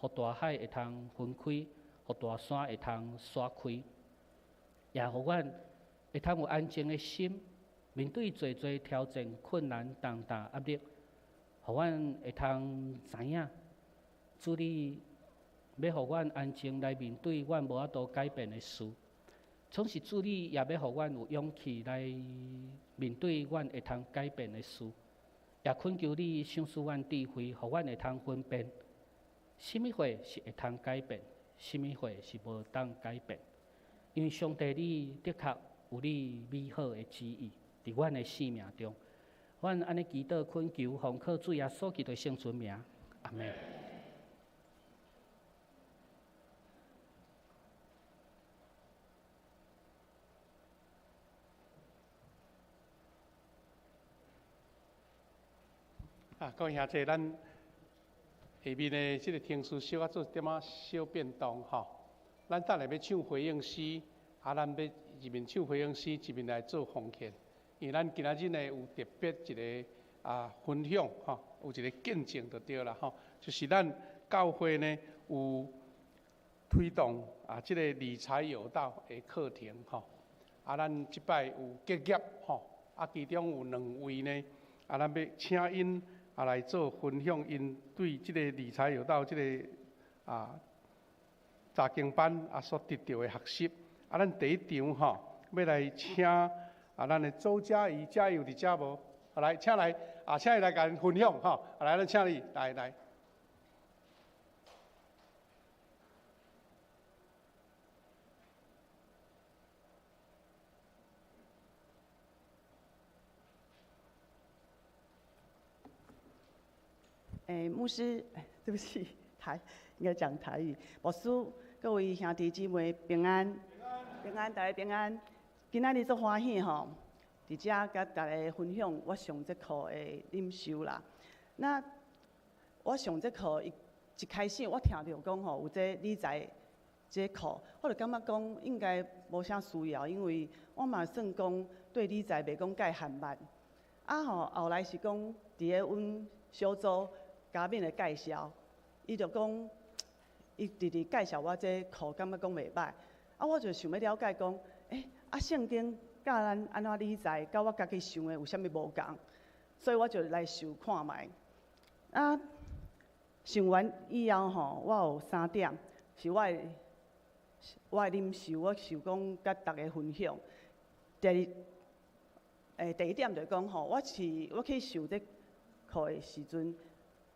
予大海會通分開，予大山會通徙開，也予阮會通有安靜的心，面對濟濟挑戰、困難、重擔、壓力，予阮會通知影主你。欲予阮安靜來面對阮無法度改變的事，總是主你也欲予阮有勇氣來面對阮會通改變的事，也懇求你賞賜阮智慧，予阮會通分辨，啥物貨是會通改變，啥物貨是無當改變。因為上帝你的確有你美好的旨意，佇阮的生命中，阮按呢祈禱懇求，奉靠主耶穌基督聖尊名，阿們。啊，各位兄弟，咱下面的這個程序小可做一點仔小變動吼。咱等下欲唱回應詩，啊，咱欲一面唱回應詩，一面來做奉獻。因為咱今仔日呢有特別一個啊分享吼，有一個見證就對啦吼，就是咱教會呢有推動啊這個理財有道的課程吼。啊，咱這擺有結業吼，啊，其中有兩位呢，啊，咱欲請𪜶。啊，來做分享，𪜶對這個理財有道這個啊查經班啊所得著的學習。啊，咱第一場吼，欲來請啊，咱的周佳怡，佳怡有佇遮無？來，請來啊，請伊來共分享吼。來，咱請你來來。欸，牧師，對不起，台應該講台語。牧師，各位兄弟姊妹平安，平安，大家平安。今仔日足歡喜吼，佇遮佮大家分享我上這課的領受啦。那我上這課一一開始我聽著講吼，有這理財這課，我就感覺講應該無啥需要，因為我嘛算講對理財袂講介含捌。啊吼，後來是講佇咧阮小組嘉敏的介紹，伊就講，伊直直介紹我這課，感覺講袂歹。啊，我就想欲了解講，欸，啊聖經教咱按怎理財，佮我家己想的有啥物無仝，所以我就來想看覓。啊，想完以後吼，我有三點是我的我的領受，我想講佮大家分享。第二，欸，第一點就是講吼，我是我去上這課的時陣，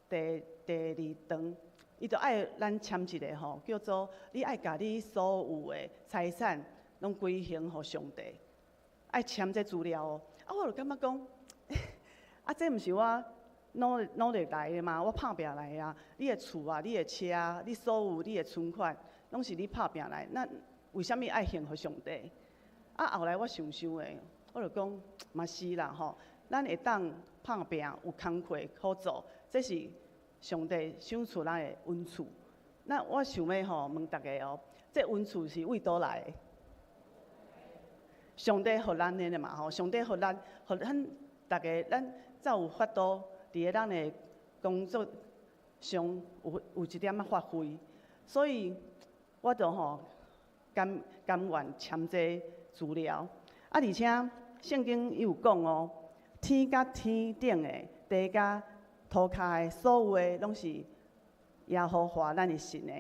第第二堂，伊就愛咱簽一個吼，叫做你愛共你所有的財產攏歸還予上帝，愛簽這資料哦。啊，我就感覺講，啊，這毋是我努力努力來的嘛，我拍拚來的啊。你的厝啊，你的車啊，你所有你的存款，攏是你拍拚來。那為啥物愛獻予上帝？啊，後來我想想的，我就講嘛是啦吼，咱會當拍拚有工課好做，這是上帝賞賜咱的恩賜。那我想欲吼問大家哦，這恩賜是為佗來的？上帝予咱的嘛吼，上帝予咱，予咱逐家，咱才有法度佇咧咱的工作上有一點仔發揮。所以我就吼甘甘願簽這資料。啊，而且聖經伊有講哦，天佮天頂的，地佮塗跤的，所有的攏是耶和華咱的神的。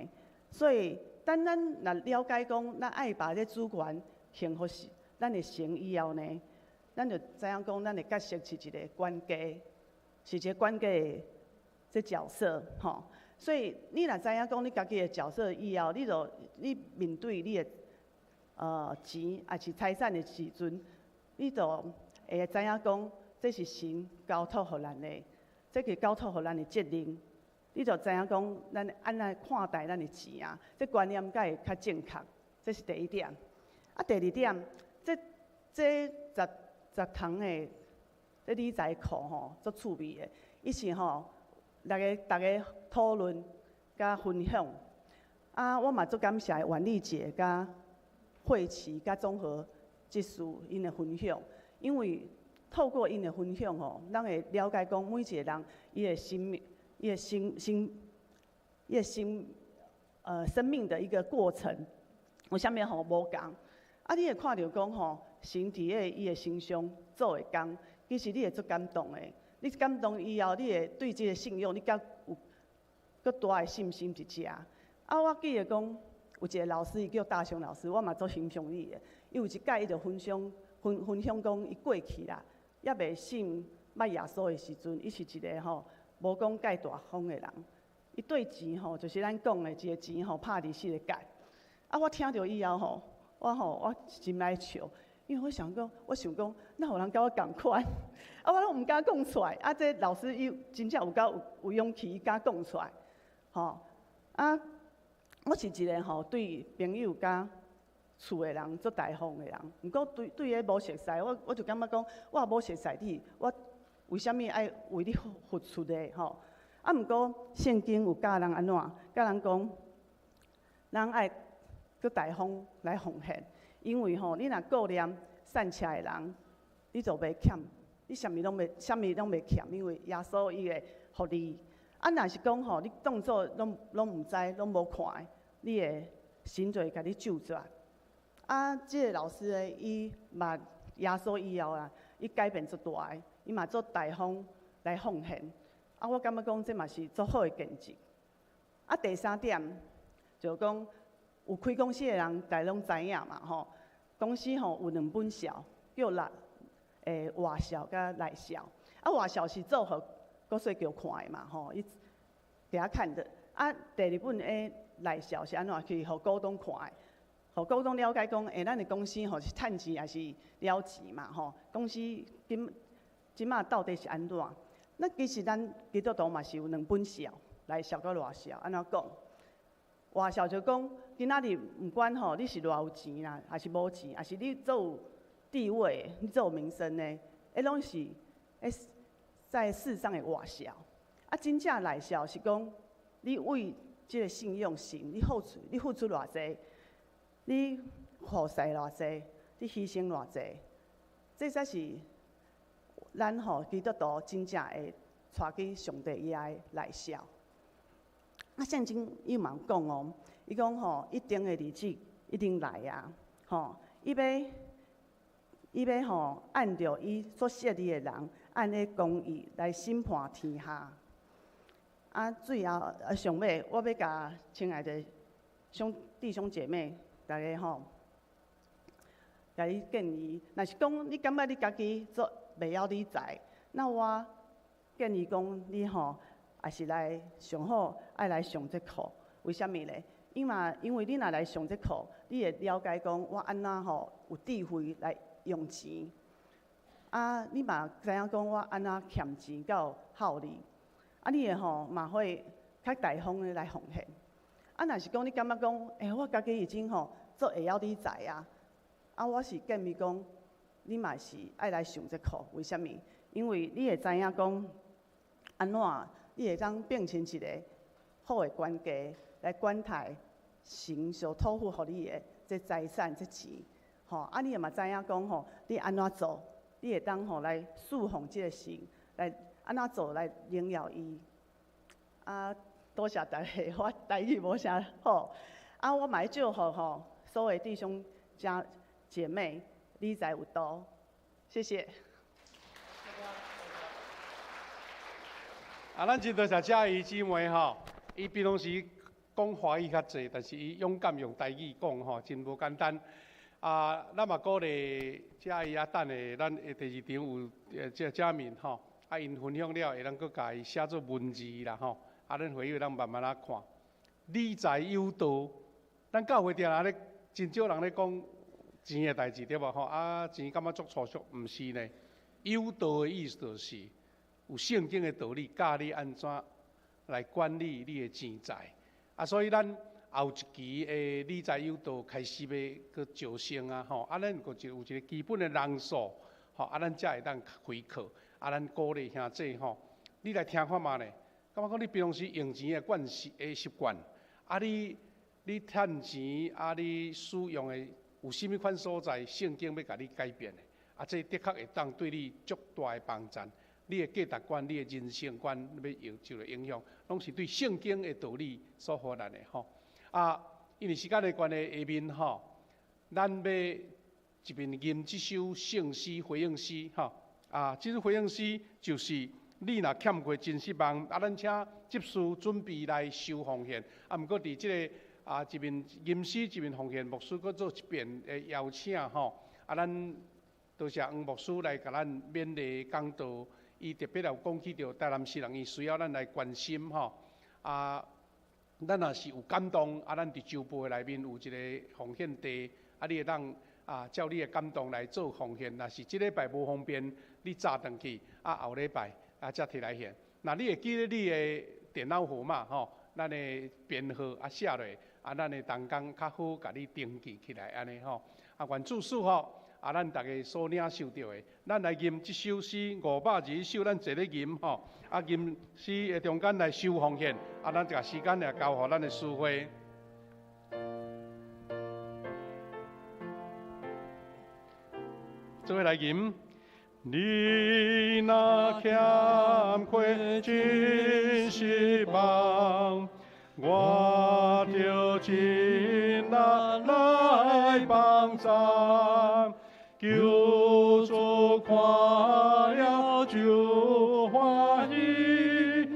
所以，當咱若了解講，咱愛把這主權獻予咱的神以後呢，咱就知影講，咱的角色是一個管家，是一個管家的這角色吼。所以，你若知影講你家己的角色以後，你就你面對你的錢抑是財產的時陣，你就會知影講，這是神交託予咱的，這個交託予咱的責任。你就知影講，咱按怎看待咱的錢啊？這觀念才會較正確。這是第一點。啊，第二點，這十堂的這理財課吼，足趣味的。伊是吼，大家討論佮分享。啊，我嘛足感謝婉麗姐佮慧琪佮綜合技師𪜶的分享，因為透過𪜶的分享吼，咱會了解講每一個人伊的生命、伊的生生、伊的生生命的一個過程，有啥物吼無仝。啊，你會看著講吼，神佇咧伊的身上做的工，其實你會足感動的。你感動以後，你會對這個信仰，你較有閣大的信心佇遮。啊，我記得講有一個老師，伊叫大雄老師，我嘛足欣賞伊的。伊有一擺伊就分享分享講，伊過去啦，猶未信捌耶穌的時陣，伊是一個吼無講介大方的人。伊對錢吼，就是咱講的一個錢吼，拍佇四個角。啊，我聽著以後吼，我吼我真愛笑，因為我想講，我想講，哪有人佮我仝款？啊，我攏毋敢講出來。啊，這老師伊真正有夠有勇氣，伊敢講出來。吼，啊，我是一個吼對朋友佮厝的人足大方的人。毋過對對彼無熟似，我就感覺講，我也無熟似你，我為啥物愛為你付出的吼？啊，毋過聖經有教人按怎？教人講，人愛閣大方來奉獻，因為吼，你若顧念散赤的人，你就袂欠，你啥物攏袂，啥物攏袂欠，因為耶穌伊會予你。啊，若是講吼，你當做攏毋知，攏無看，你會神就會共你咒詛。啊，這個老師咧，伊捌耶穌以後啊，伊改變足大的，伊嘛足大方來奉獻。啊，我感覺講這嘛是足好的見證。啊，第三點就講，有開公司的人，大家攏知影嘛吼。公司吼有兩本數，叫內外數佮內數。啊，外數是做予國稅局看的嘛吼，伊給他看的。啊，第二本的內數是按怎去予股東看的，予股東了解講，咱的公司吼是趁錢抑是了錢嘛吼？公司今這馬到底是按怎？那其實咱基督徒嘛是有兩本數，內數佮外數，按怎講？外數就講，今仔日毋管吼，你是偌有錢啦，抑是無錢，抑是你足有地位，你足有名聲的，彼攏是在世上的外數。啊，真正內數是講，你為這個信仰神，你付出偌濟，你服侍偌濟，你犧牲偌濟，這才是咱吼基督徒真正會帶去上帝伊遐的內數。啊，聖經伊嘛有講哦，伊講吼，一定的日子一定來啊，吼，伊欲吼按著伊所設立的人，按彼公義來審判天下。啊，最後啊，上尾我欲共親愛的兄弟兄姐妹，大家吼，共你建議，若是講你感覺你家己做袂曉理財，那我建議講你吼，也是來上好愛來上這課。為啥物咧？因為你若來上這課，你會了解講我按怎吼有智慧來用錢。啊，你嘛知影讲我按怎俭钱佮有效率，啊，你会吼嘛会较大方的来奉献。啊，若是讲你感觉讲，欸，我家己已经吼足会晓理财啊，啊，我是建议讲，你嘛是爱来上这课，为啥物？因为你会知影讲，按怎你会当变成一个好的管家来管待神所托付予你的这财产、这钱，吼，啊，你也嘛知影讲吼，你按怎做，你会当吼来侍奉这个神，来按怎做来荣耀伊。啊，多谢大家，我台语无啥好，啊，我嘛爱祝福吼所有弟兄姐妹理财有道，谢谢。啊，咱真多谢嘉怡姊妹吼，伊平常时讲华语较济，但是伊勇敢用台语讲吼，真无简单。啊，咱嘛鼓励嘉怡啊，等下咱第二场有这嘉敏吼，啊，𪜶分享了，会当阁共伊写做文字啦吼。啊，咱会友咱慢慢仔看。理财有道，咱教会定定咧，真少人咧讲钱的代志对无吼？啊，钱感觉足粗俗，毋是呢。有道的意思就是有圣经的道理教你按怎来管理你的钱财。啊，所以咱后一期的理财有道开始欲去招生啊吼，啊，咱阁有一个基本的人数吼，啊，咱才会当开课。啊，咱鼓励兄弟吼，你来听看觅咧。感觉讲你平常时用钱的惯习的习惯，啊你趁钱啊你使用的有啥物款所在，圣经欲共你改变的，啊这的确会当对你足大的帮助。你的价值观、你的人生观欲有受到影响，拢是对圣经的道理所发来的吼。啊，因为时间的关系，下面吼，咱欲一面吟这首圣诗回应诗吼。啊，这首回应诗就是。你若欠过真失望，啊，咱请执事准备来收奉献。啊，毋过伫这个啊一面吟诗一面奉献，牧师阁做一遍的邀请吼。啊，咱多谢黄牧师来共咱勉励讲道，伊特别有讲起著台南市人伊需要咱来关心吼。啊，咱若是有感动，啊，咱伫周报内面有一个奉献地，啊，你会当啊照你的感动来做奉献。若是这礼拜无方便，你早转去，啊，后礼拜。啊，才提来献。若你会记得你的电脑号码吼，咱的编号啊写落，啊，咱的同工较好共你登记起来按呢吼。啊，愿主赐福，啊，咱逐家所领受著的，咱来吟这首诗521首，咱坐咧吟吼。啊，吟诗的中间来收奉献，啊，咱共时间也交予咱的司会。做伙来吟。你若欠亏真失望，我就尽力来帮助。求主看了就欢喜，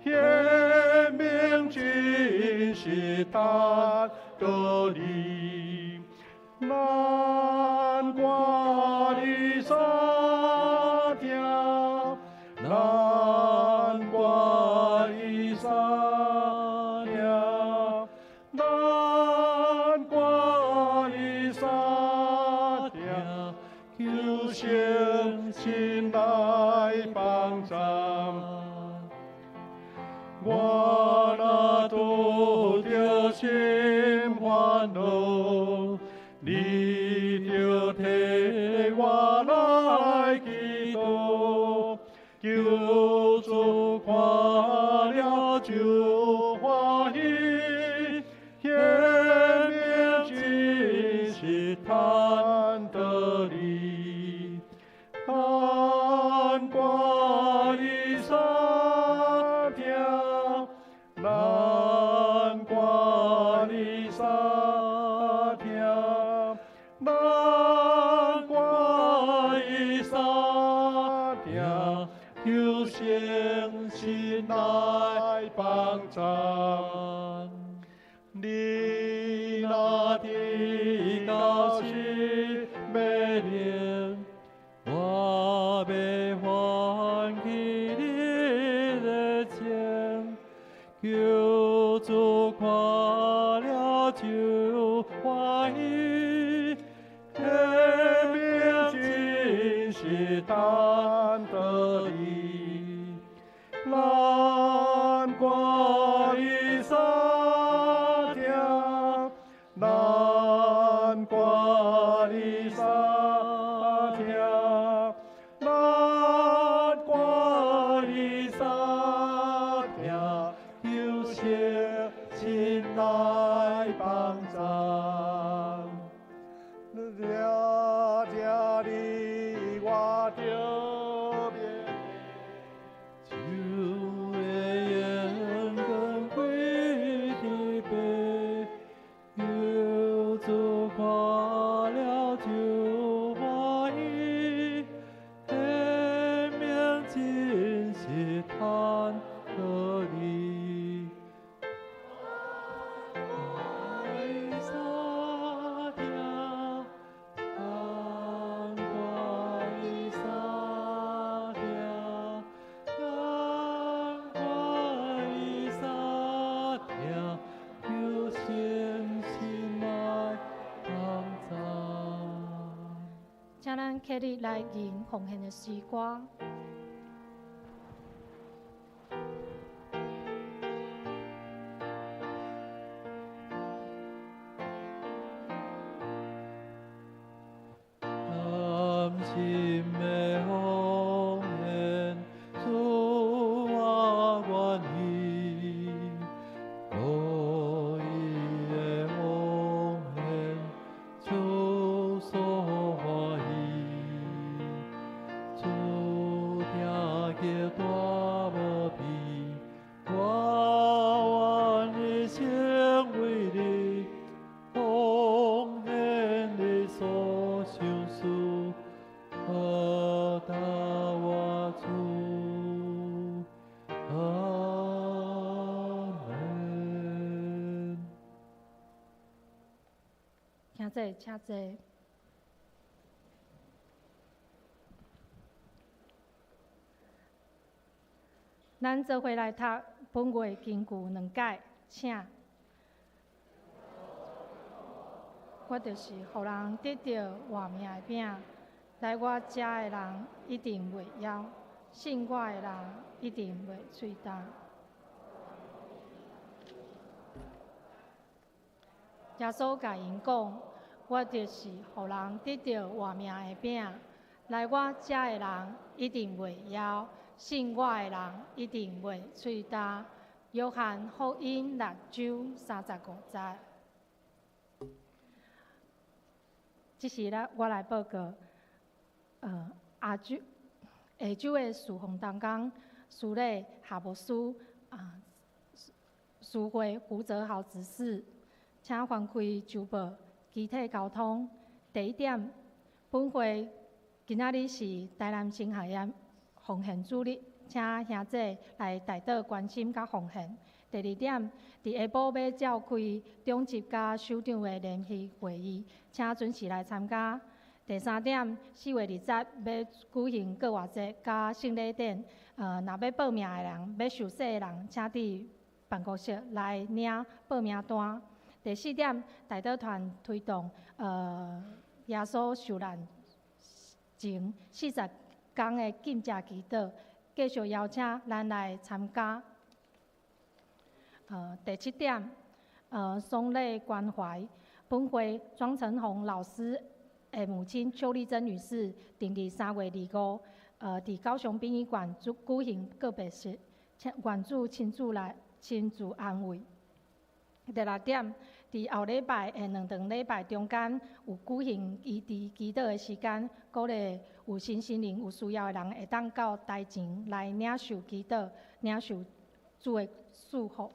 显明真实达道理，难挂你所。难挂伊啥疼，难挂伊啥疼，求圣神来帮助。我若拄著心烦恼，你就替我来祈祷。求主看了就欢喜，显明真实坦道理，难挂伊啥疼，难挂伊啥疼，难挂伊啥疼。求圣神来帮助。你若伫到时欲灵，我欲还起你的情。求主看了就欢喜，显明真实坦主看了就歡喜，顯明真實坦可你。愛三聽，難怪三聽，難怪三聽，求聖心來同在。請咱起立來吟奉獻的詩歌。甘心的奉獻，主我願意，樂意的奉獻，主所歡喜。主疼極大無比，我願一生為你奉獻你所賞賜，何大我主，阿門。兄弟，請坐。咱做伙來讀本月金句兩解，請。我就是予人得著活命的餅，來我遮的人一定袂枵，信我的人一定袂喙焦。耶穌共𪜶講：我就是予人得著活命的餅，來我遮的人一定袂枵，信我的人一定袂喙焦。約翰福音6章35節。這時咧，我來報告，下晝下晝的事奉同工，司禮夏牧師啊，司會胡澤豪執事，請翻開週報，肢體溝通。第一點，本會今仔日是台南神學院奉獻主日，請兄弟來代禱關心佮奉獻。第二點，佇下晡欲召開長執佮首長的聯席會議，請準時來參加。第三點，4月20欲舉行過活節佮聖禮典，若欲報名的人，欲受洗的人，請佇辦公室來領報名單。第四點，代禱團推動耶穌受難前40工的禁食祈禱，繼續邀請咱來參加。第七點，喪禮關懷，本會莊成宏老師的母親邱麗珍女士，定佇3月25，佇高雄殯儀館舉行告別式，請願主親自來親自安慰。第六點，佇後禮拜的兩場禮拜中間有舉行醫治祈禱的時間，鼓勵有身心靈有需要的人會當到台前來領受祈禱，領受主的祝福。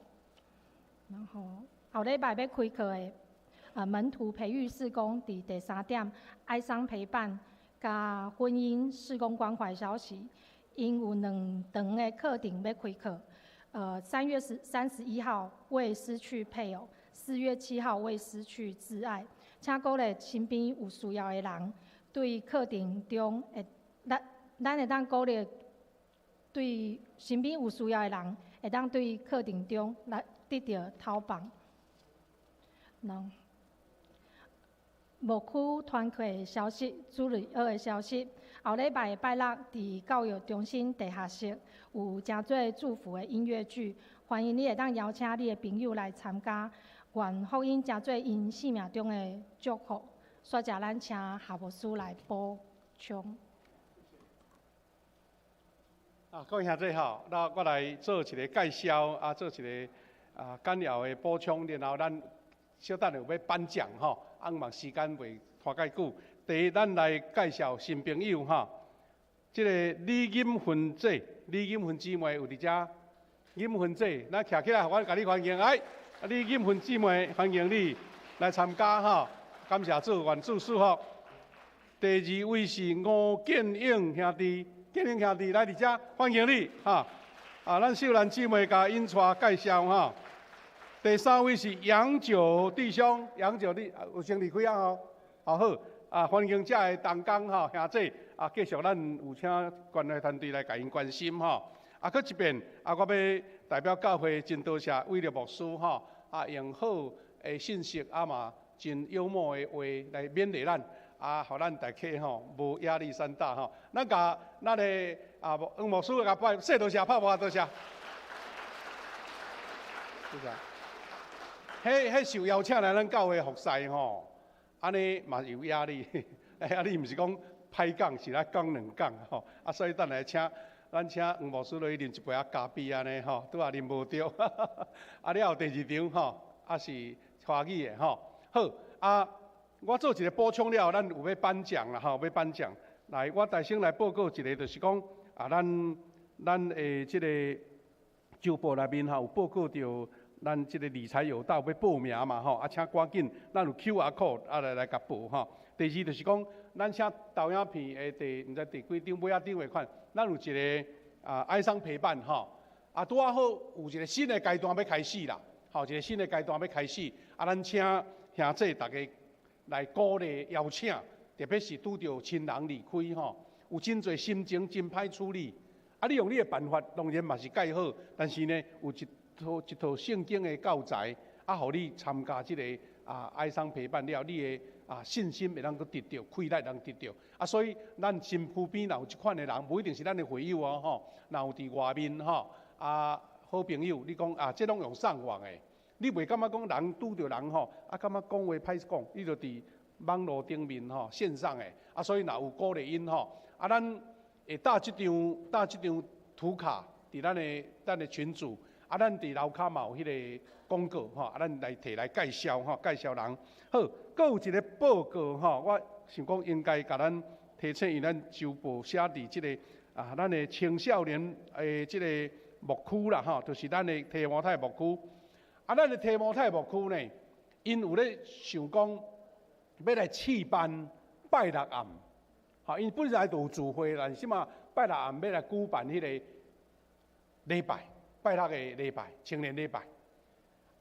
然後後禮拜欲開課的，門徒培育事工佇第三點，哀傷陪伴佮婚姻事工關懷消息，𪜶有兩堂的課程欲開課。3月31號為失去配偶，4月7號為失去摯愛，請鼓勵身邊有需要的人，對課程中會，咱會當鼓勵對身邊有需要的人，會當對課程中來得著頭放。牧區團契的消息，主日學的消息。後禮拜拜六，佇教育中心地下室有誠濟祝福的音樂劇，歡迎你會當邀請你的朋友來參加。願福音誠濟𪜶生命中的祝福。煞者咱請夏牧師來補充。啊，各位兄弟好，那我來做一個介紹，啊，做一個簡要的補充，然後咱小等下有欲頒獎吼，啊，毋望時間袂拖介久。第一，咱來介紹新朋友吼，這個李錦芬姐，李錦芬姊妹有佇遮，錦芬姐，咱徛起來，我共你歡迎，哎，李錦芬姊妹，歡迎你來參加吼。感謝主，願主賜福。第二位是吳建勇兄弟，建勇兄弟來佇遮，歡迎你，哈！啊，咱秀蘭姊妹共𪜶帶介紹哈。第三位是楊九弟兄，楊九弟有先離開啊吼，好好啊，歡迎遮的同工吼兄弟啊，繼續咱有請關懷團隊來共𪜶關心吼。啊，閣一遍啊，我欲代表教會真多謝偉律牧師吼，啊，用好的信息啊嘛，真幽默的話來勉勵咱。啊，予咱大家吼無壓力山大吼。咱共咱的啊，黃牧師共拜，說多謝，拍無多謝。多謝。彼受邀請來咱教會服侍吼，按呢嘛有壓力。啊，你毋是講歹講，是來講兩講吼。啊，所以等下請咱請黃牧師落去啉一杯仔咖啡按呢吼，拄仔啉無著。啊，了後第二場吼，啊是華語的吼。好啊。我做一個補充了後，咱有欲頒獎啦吼，欲頒獎。來，我代先來報告一個，就是講啊，咱的這個週報內面吼有報告著，咱這個理財有道欲報名嘛吼，啊，請趕緊，咱有 QR code 啊來共報吼。第二就是講，咱寫投影片的第毋知第幾張尾仔張的款，咱有一個啊哀傷陪伴吼，啊拄仔好有一個新的階段欲開始啦，吼，一個新的階段欲開始，啊，咱請兄弟逐家來鼓勵邀請，特別是拄著親人離開吼，有真濟心情真歹處理。啊，你用你的辦法當然嘛是蓋好，但是呢，有一套一套聖經的教材，啊，予你參加這個啊哀傷陪伴了，你的啊信心會當閣得著，氣力會當得著。啊，所以咱身軀邊若有這款的人，無一定是咱的會友哦吼，若有佇外面吼啊好朋友，你講啊，這攏用上網的。你袂感覺講人拄著人吼，啊感覺講話歹講，你就佇網路頂面吼線上的，啊所以若有鼓勵𪜶吼，啊咱會貼這張貼這張圖卡佇咱的群組，啊咱佇樓跤嘛有彼個廣告吼，啊咱來提來介紹吼，介紹人。好，閣有一個報告吼，我想講應該共咱提醒，因為咱週報寫佇這個啊，咱的青少年的這個牧區啦吼，就是咱的提摩太牧區。啊，咱的提摩太牧區呢，𪜶有咧想講欲來試辦拜六暗，吼，𪜶本來就有聚會，但是這馬拜六暗欲來舉辦彼個禮拜，拜六的禮拜，青年禮拜。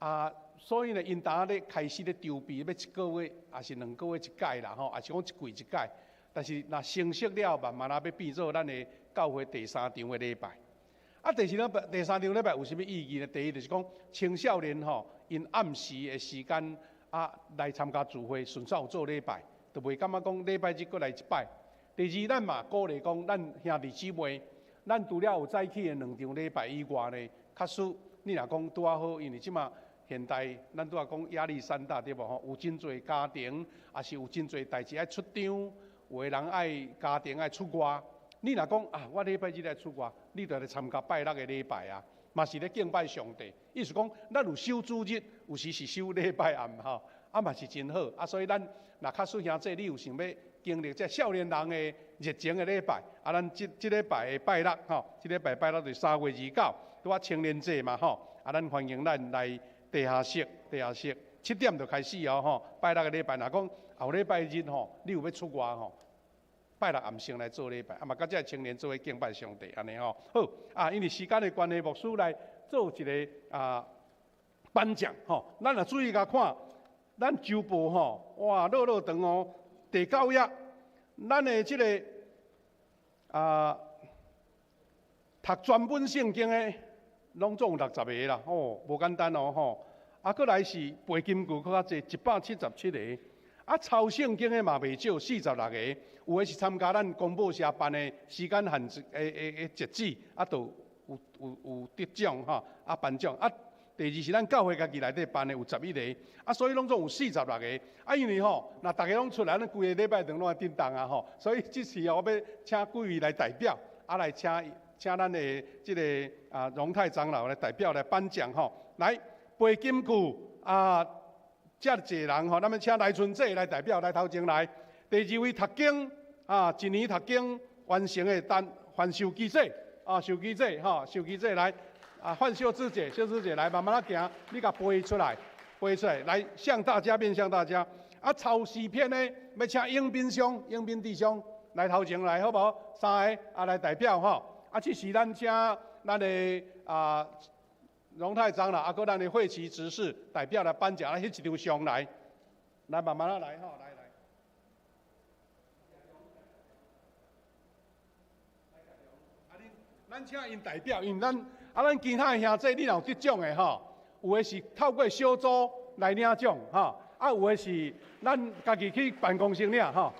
啊，所以呢，𪜶當咧開始咧籌備，欲一個月，抑是兩個月一擺啦，吼，抑是講一季一擺。但是若成熟了，慢慢仔欲變做咱的教會第三場的禮拜。啊，第二禮拜、第三場禮拜有啥物意義呢？第一就是講青少年吼，𪜶暗時的時間啊來參加聚會，順手做禮拜，就袂感覺講禮拜日閣來一擺。第二，咱嘛鼓勵講，咱兄弟姊妹，咱除了有早起的兩場禮拜以外呢，假使你若講拄仔好，因為這馬現代咱拄仔講壓力山大對無吼？有真濟家庭，抑是有真濟代誌愛出張，有的人愛家庭愛出外。你若講啊，我禮拜日愛出外，你就來參加拜六的禮拜啊，嘛是咧敬拜上帝。意思講，咱有守主日，有時是守禮拜暗吼，啊嘛是真好。啊，所以咱若假使兄弟你有想欲經歷這少年人的熱情的禮拜，啊，咱這這禮拜的拜六吼，這禮拜拜六就是3月29，拄仔青年節嘛吼，啊，咱歡迎咱來地下室，地下室7點就開始哦吼。拜六的禮拜，若講後禮拜日吼，你有欲出外吼？拜六暗先來做禮拜，啊嘛，佮這青年做伙敬拜上帝，按呢吼。好，啊，因為時間的關係，牧師來做一個啊頒獎吼。咱若注意共看，咱週報吼，哇，落落長哦，第九頁，咱的這個啊讀全本聖經的，攏總有60個啦，吼，無簡單哦吼。啊，閣來是背金句閣較濟，177個。啊，抄聖經的嘛袂少，46個，有的是參加咱公報社辦的時間限制的截止，啊，就有得獎吼，啊頒獎。啊，第二是咱教會家己內底辦的有11個，啊，所以攏總有46個。啊，因為吼，若逐家攏出來，咱規个禮拜堂攏愛振動啊吼，所以這次我欲請幾位來代表，啊來請咱的這个啊榮泰長老來代表來頒獎吼，來背金句啊。遮濟人吼，咱欲請來春姐來代表來頭前來。第二位讀經啊，一年讀經完成的單范秀基姐啊，秀基姐吼，秀基姐來啊，范秀智姐，秀智姐來慢慢仔行，你共背出來，背出來，來向大家面向大家。啊，抄诗篇的欲请永斌兄、永斌弟兄来头前来，好无？三个啊来代表吼。啊，这是咱请咱的啊荣泰长老，啊，阁咱的慧琪执事代表来颁奖，啊，翕一张相来，来慢慢仔来吼，来来。咱请𪜶代表，因为咱啊，咱其他的兄弟，你若有得奖的吼，有的是透过小组来领奖吼，啊，有的是咱家己去办公室领吼。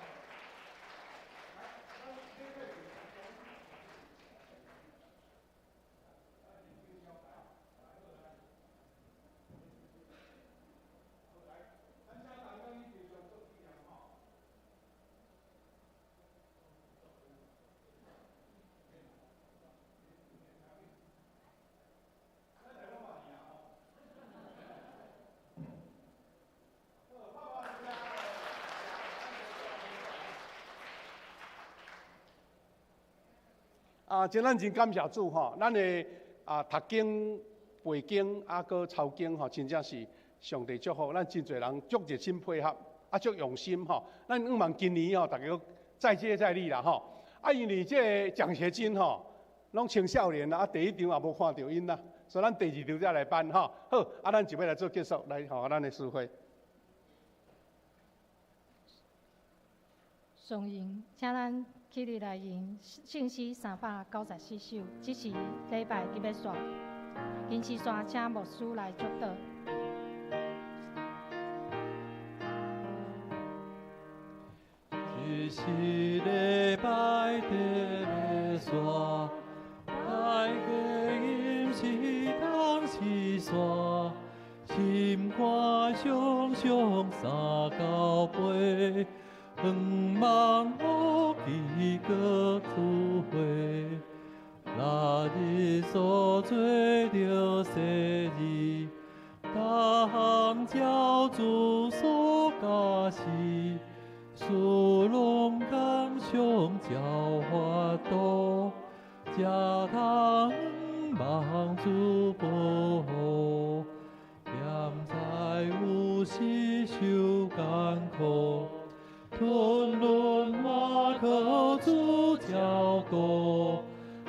啊，真咱真感谢主吼，咱的啊读经、背经啊，阁抄经吼，真正是上帝祝福，咱真济人足热心配合，啊足用心吼。咱向望今年吼，大家阁再接再厉啦吼。啊，因为这个奖学金吼，拢青少年啦，啊第一场也无看著𪜶啦，所以咱第二场才来颁吼。好，啊咱就欲来做结束，来予咱的司会。颂咏，请咱起立来吟圣诗394首，这是礼拜伫欲煞。金丝线，请牧师来祝祷。这是礼拜伫欲煞，大家吟诗同诗线，心肝常常三交杯。向望无期阁出会，那日所做著世事，逐项照主所教示，事拢感伤照法度，才通望主保护，咸在有时受艰苦。吞轮马可主照顾，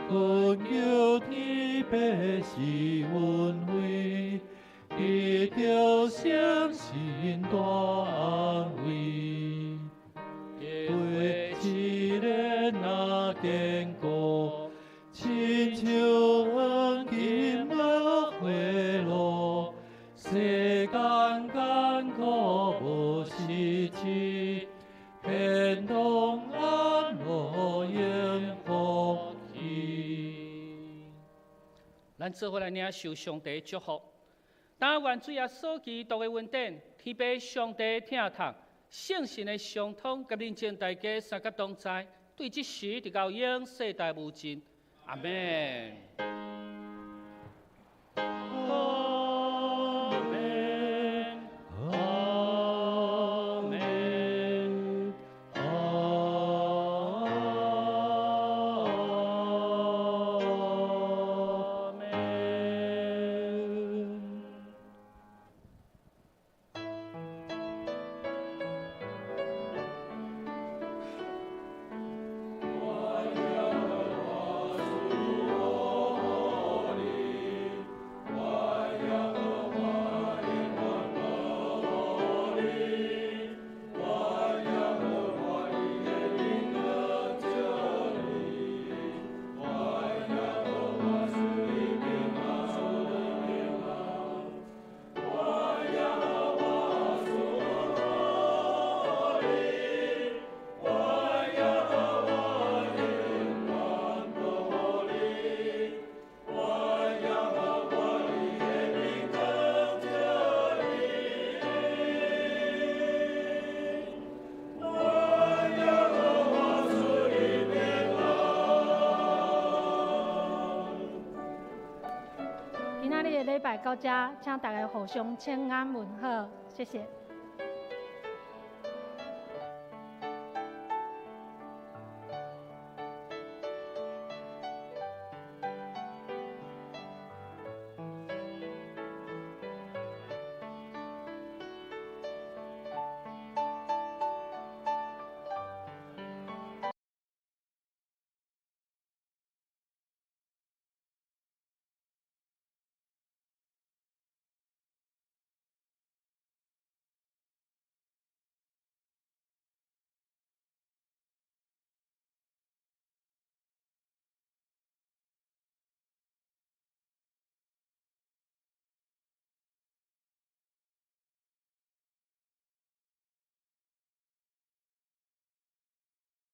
恳求天父赐恩惠，得著圣神大安慰。对试炼若坚固，亲像黄金落花露，世间艰苦无实质。天堂安乐永福气。咱做伙来领受上帝祝福。但愿主耶稣基督的恩典、天父上帝疼痛、圣神的相通，佮恁众大家三甲同在，对这时直到永世代无尽。阿们。今仔日的礼拜到遮，请大家互相请安问好，谢谢。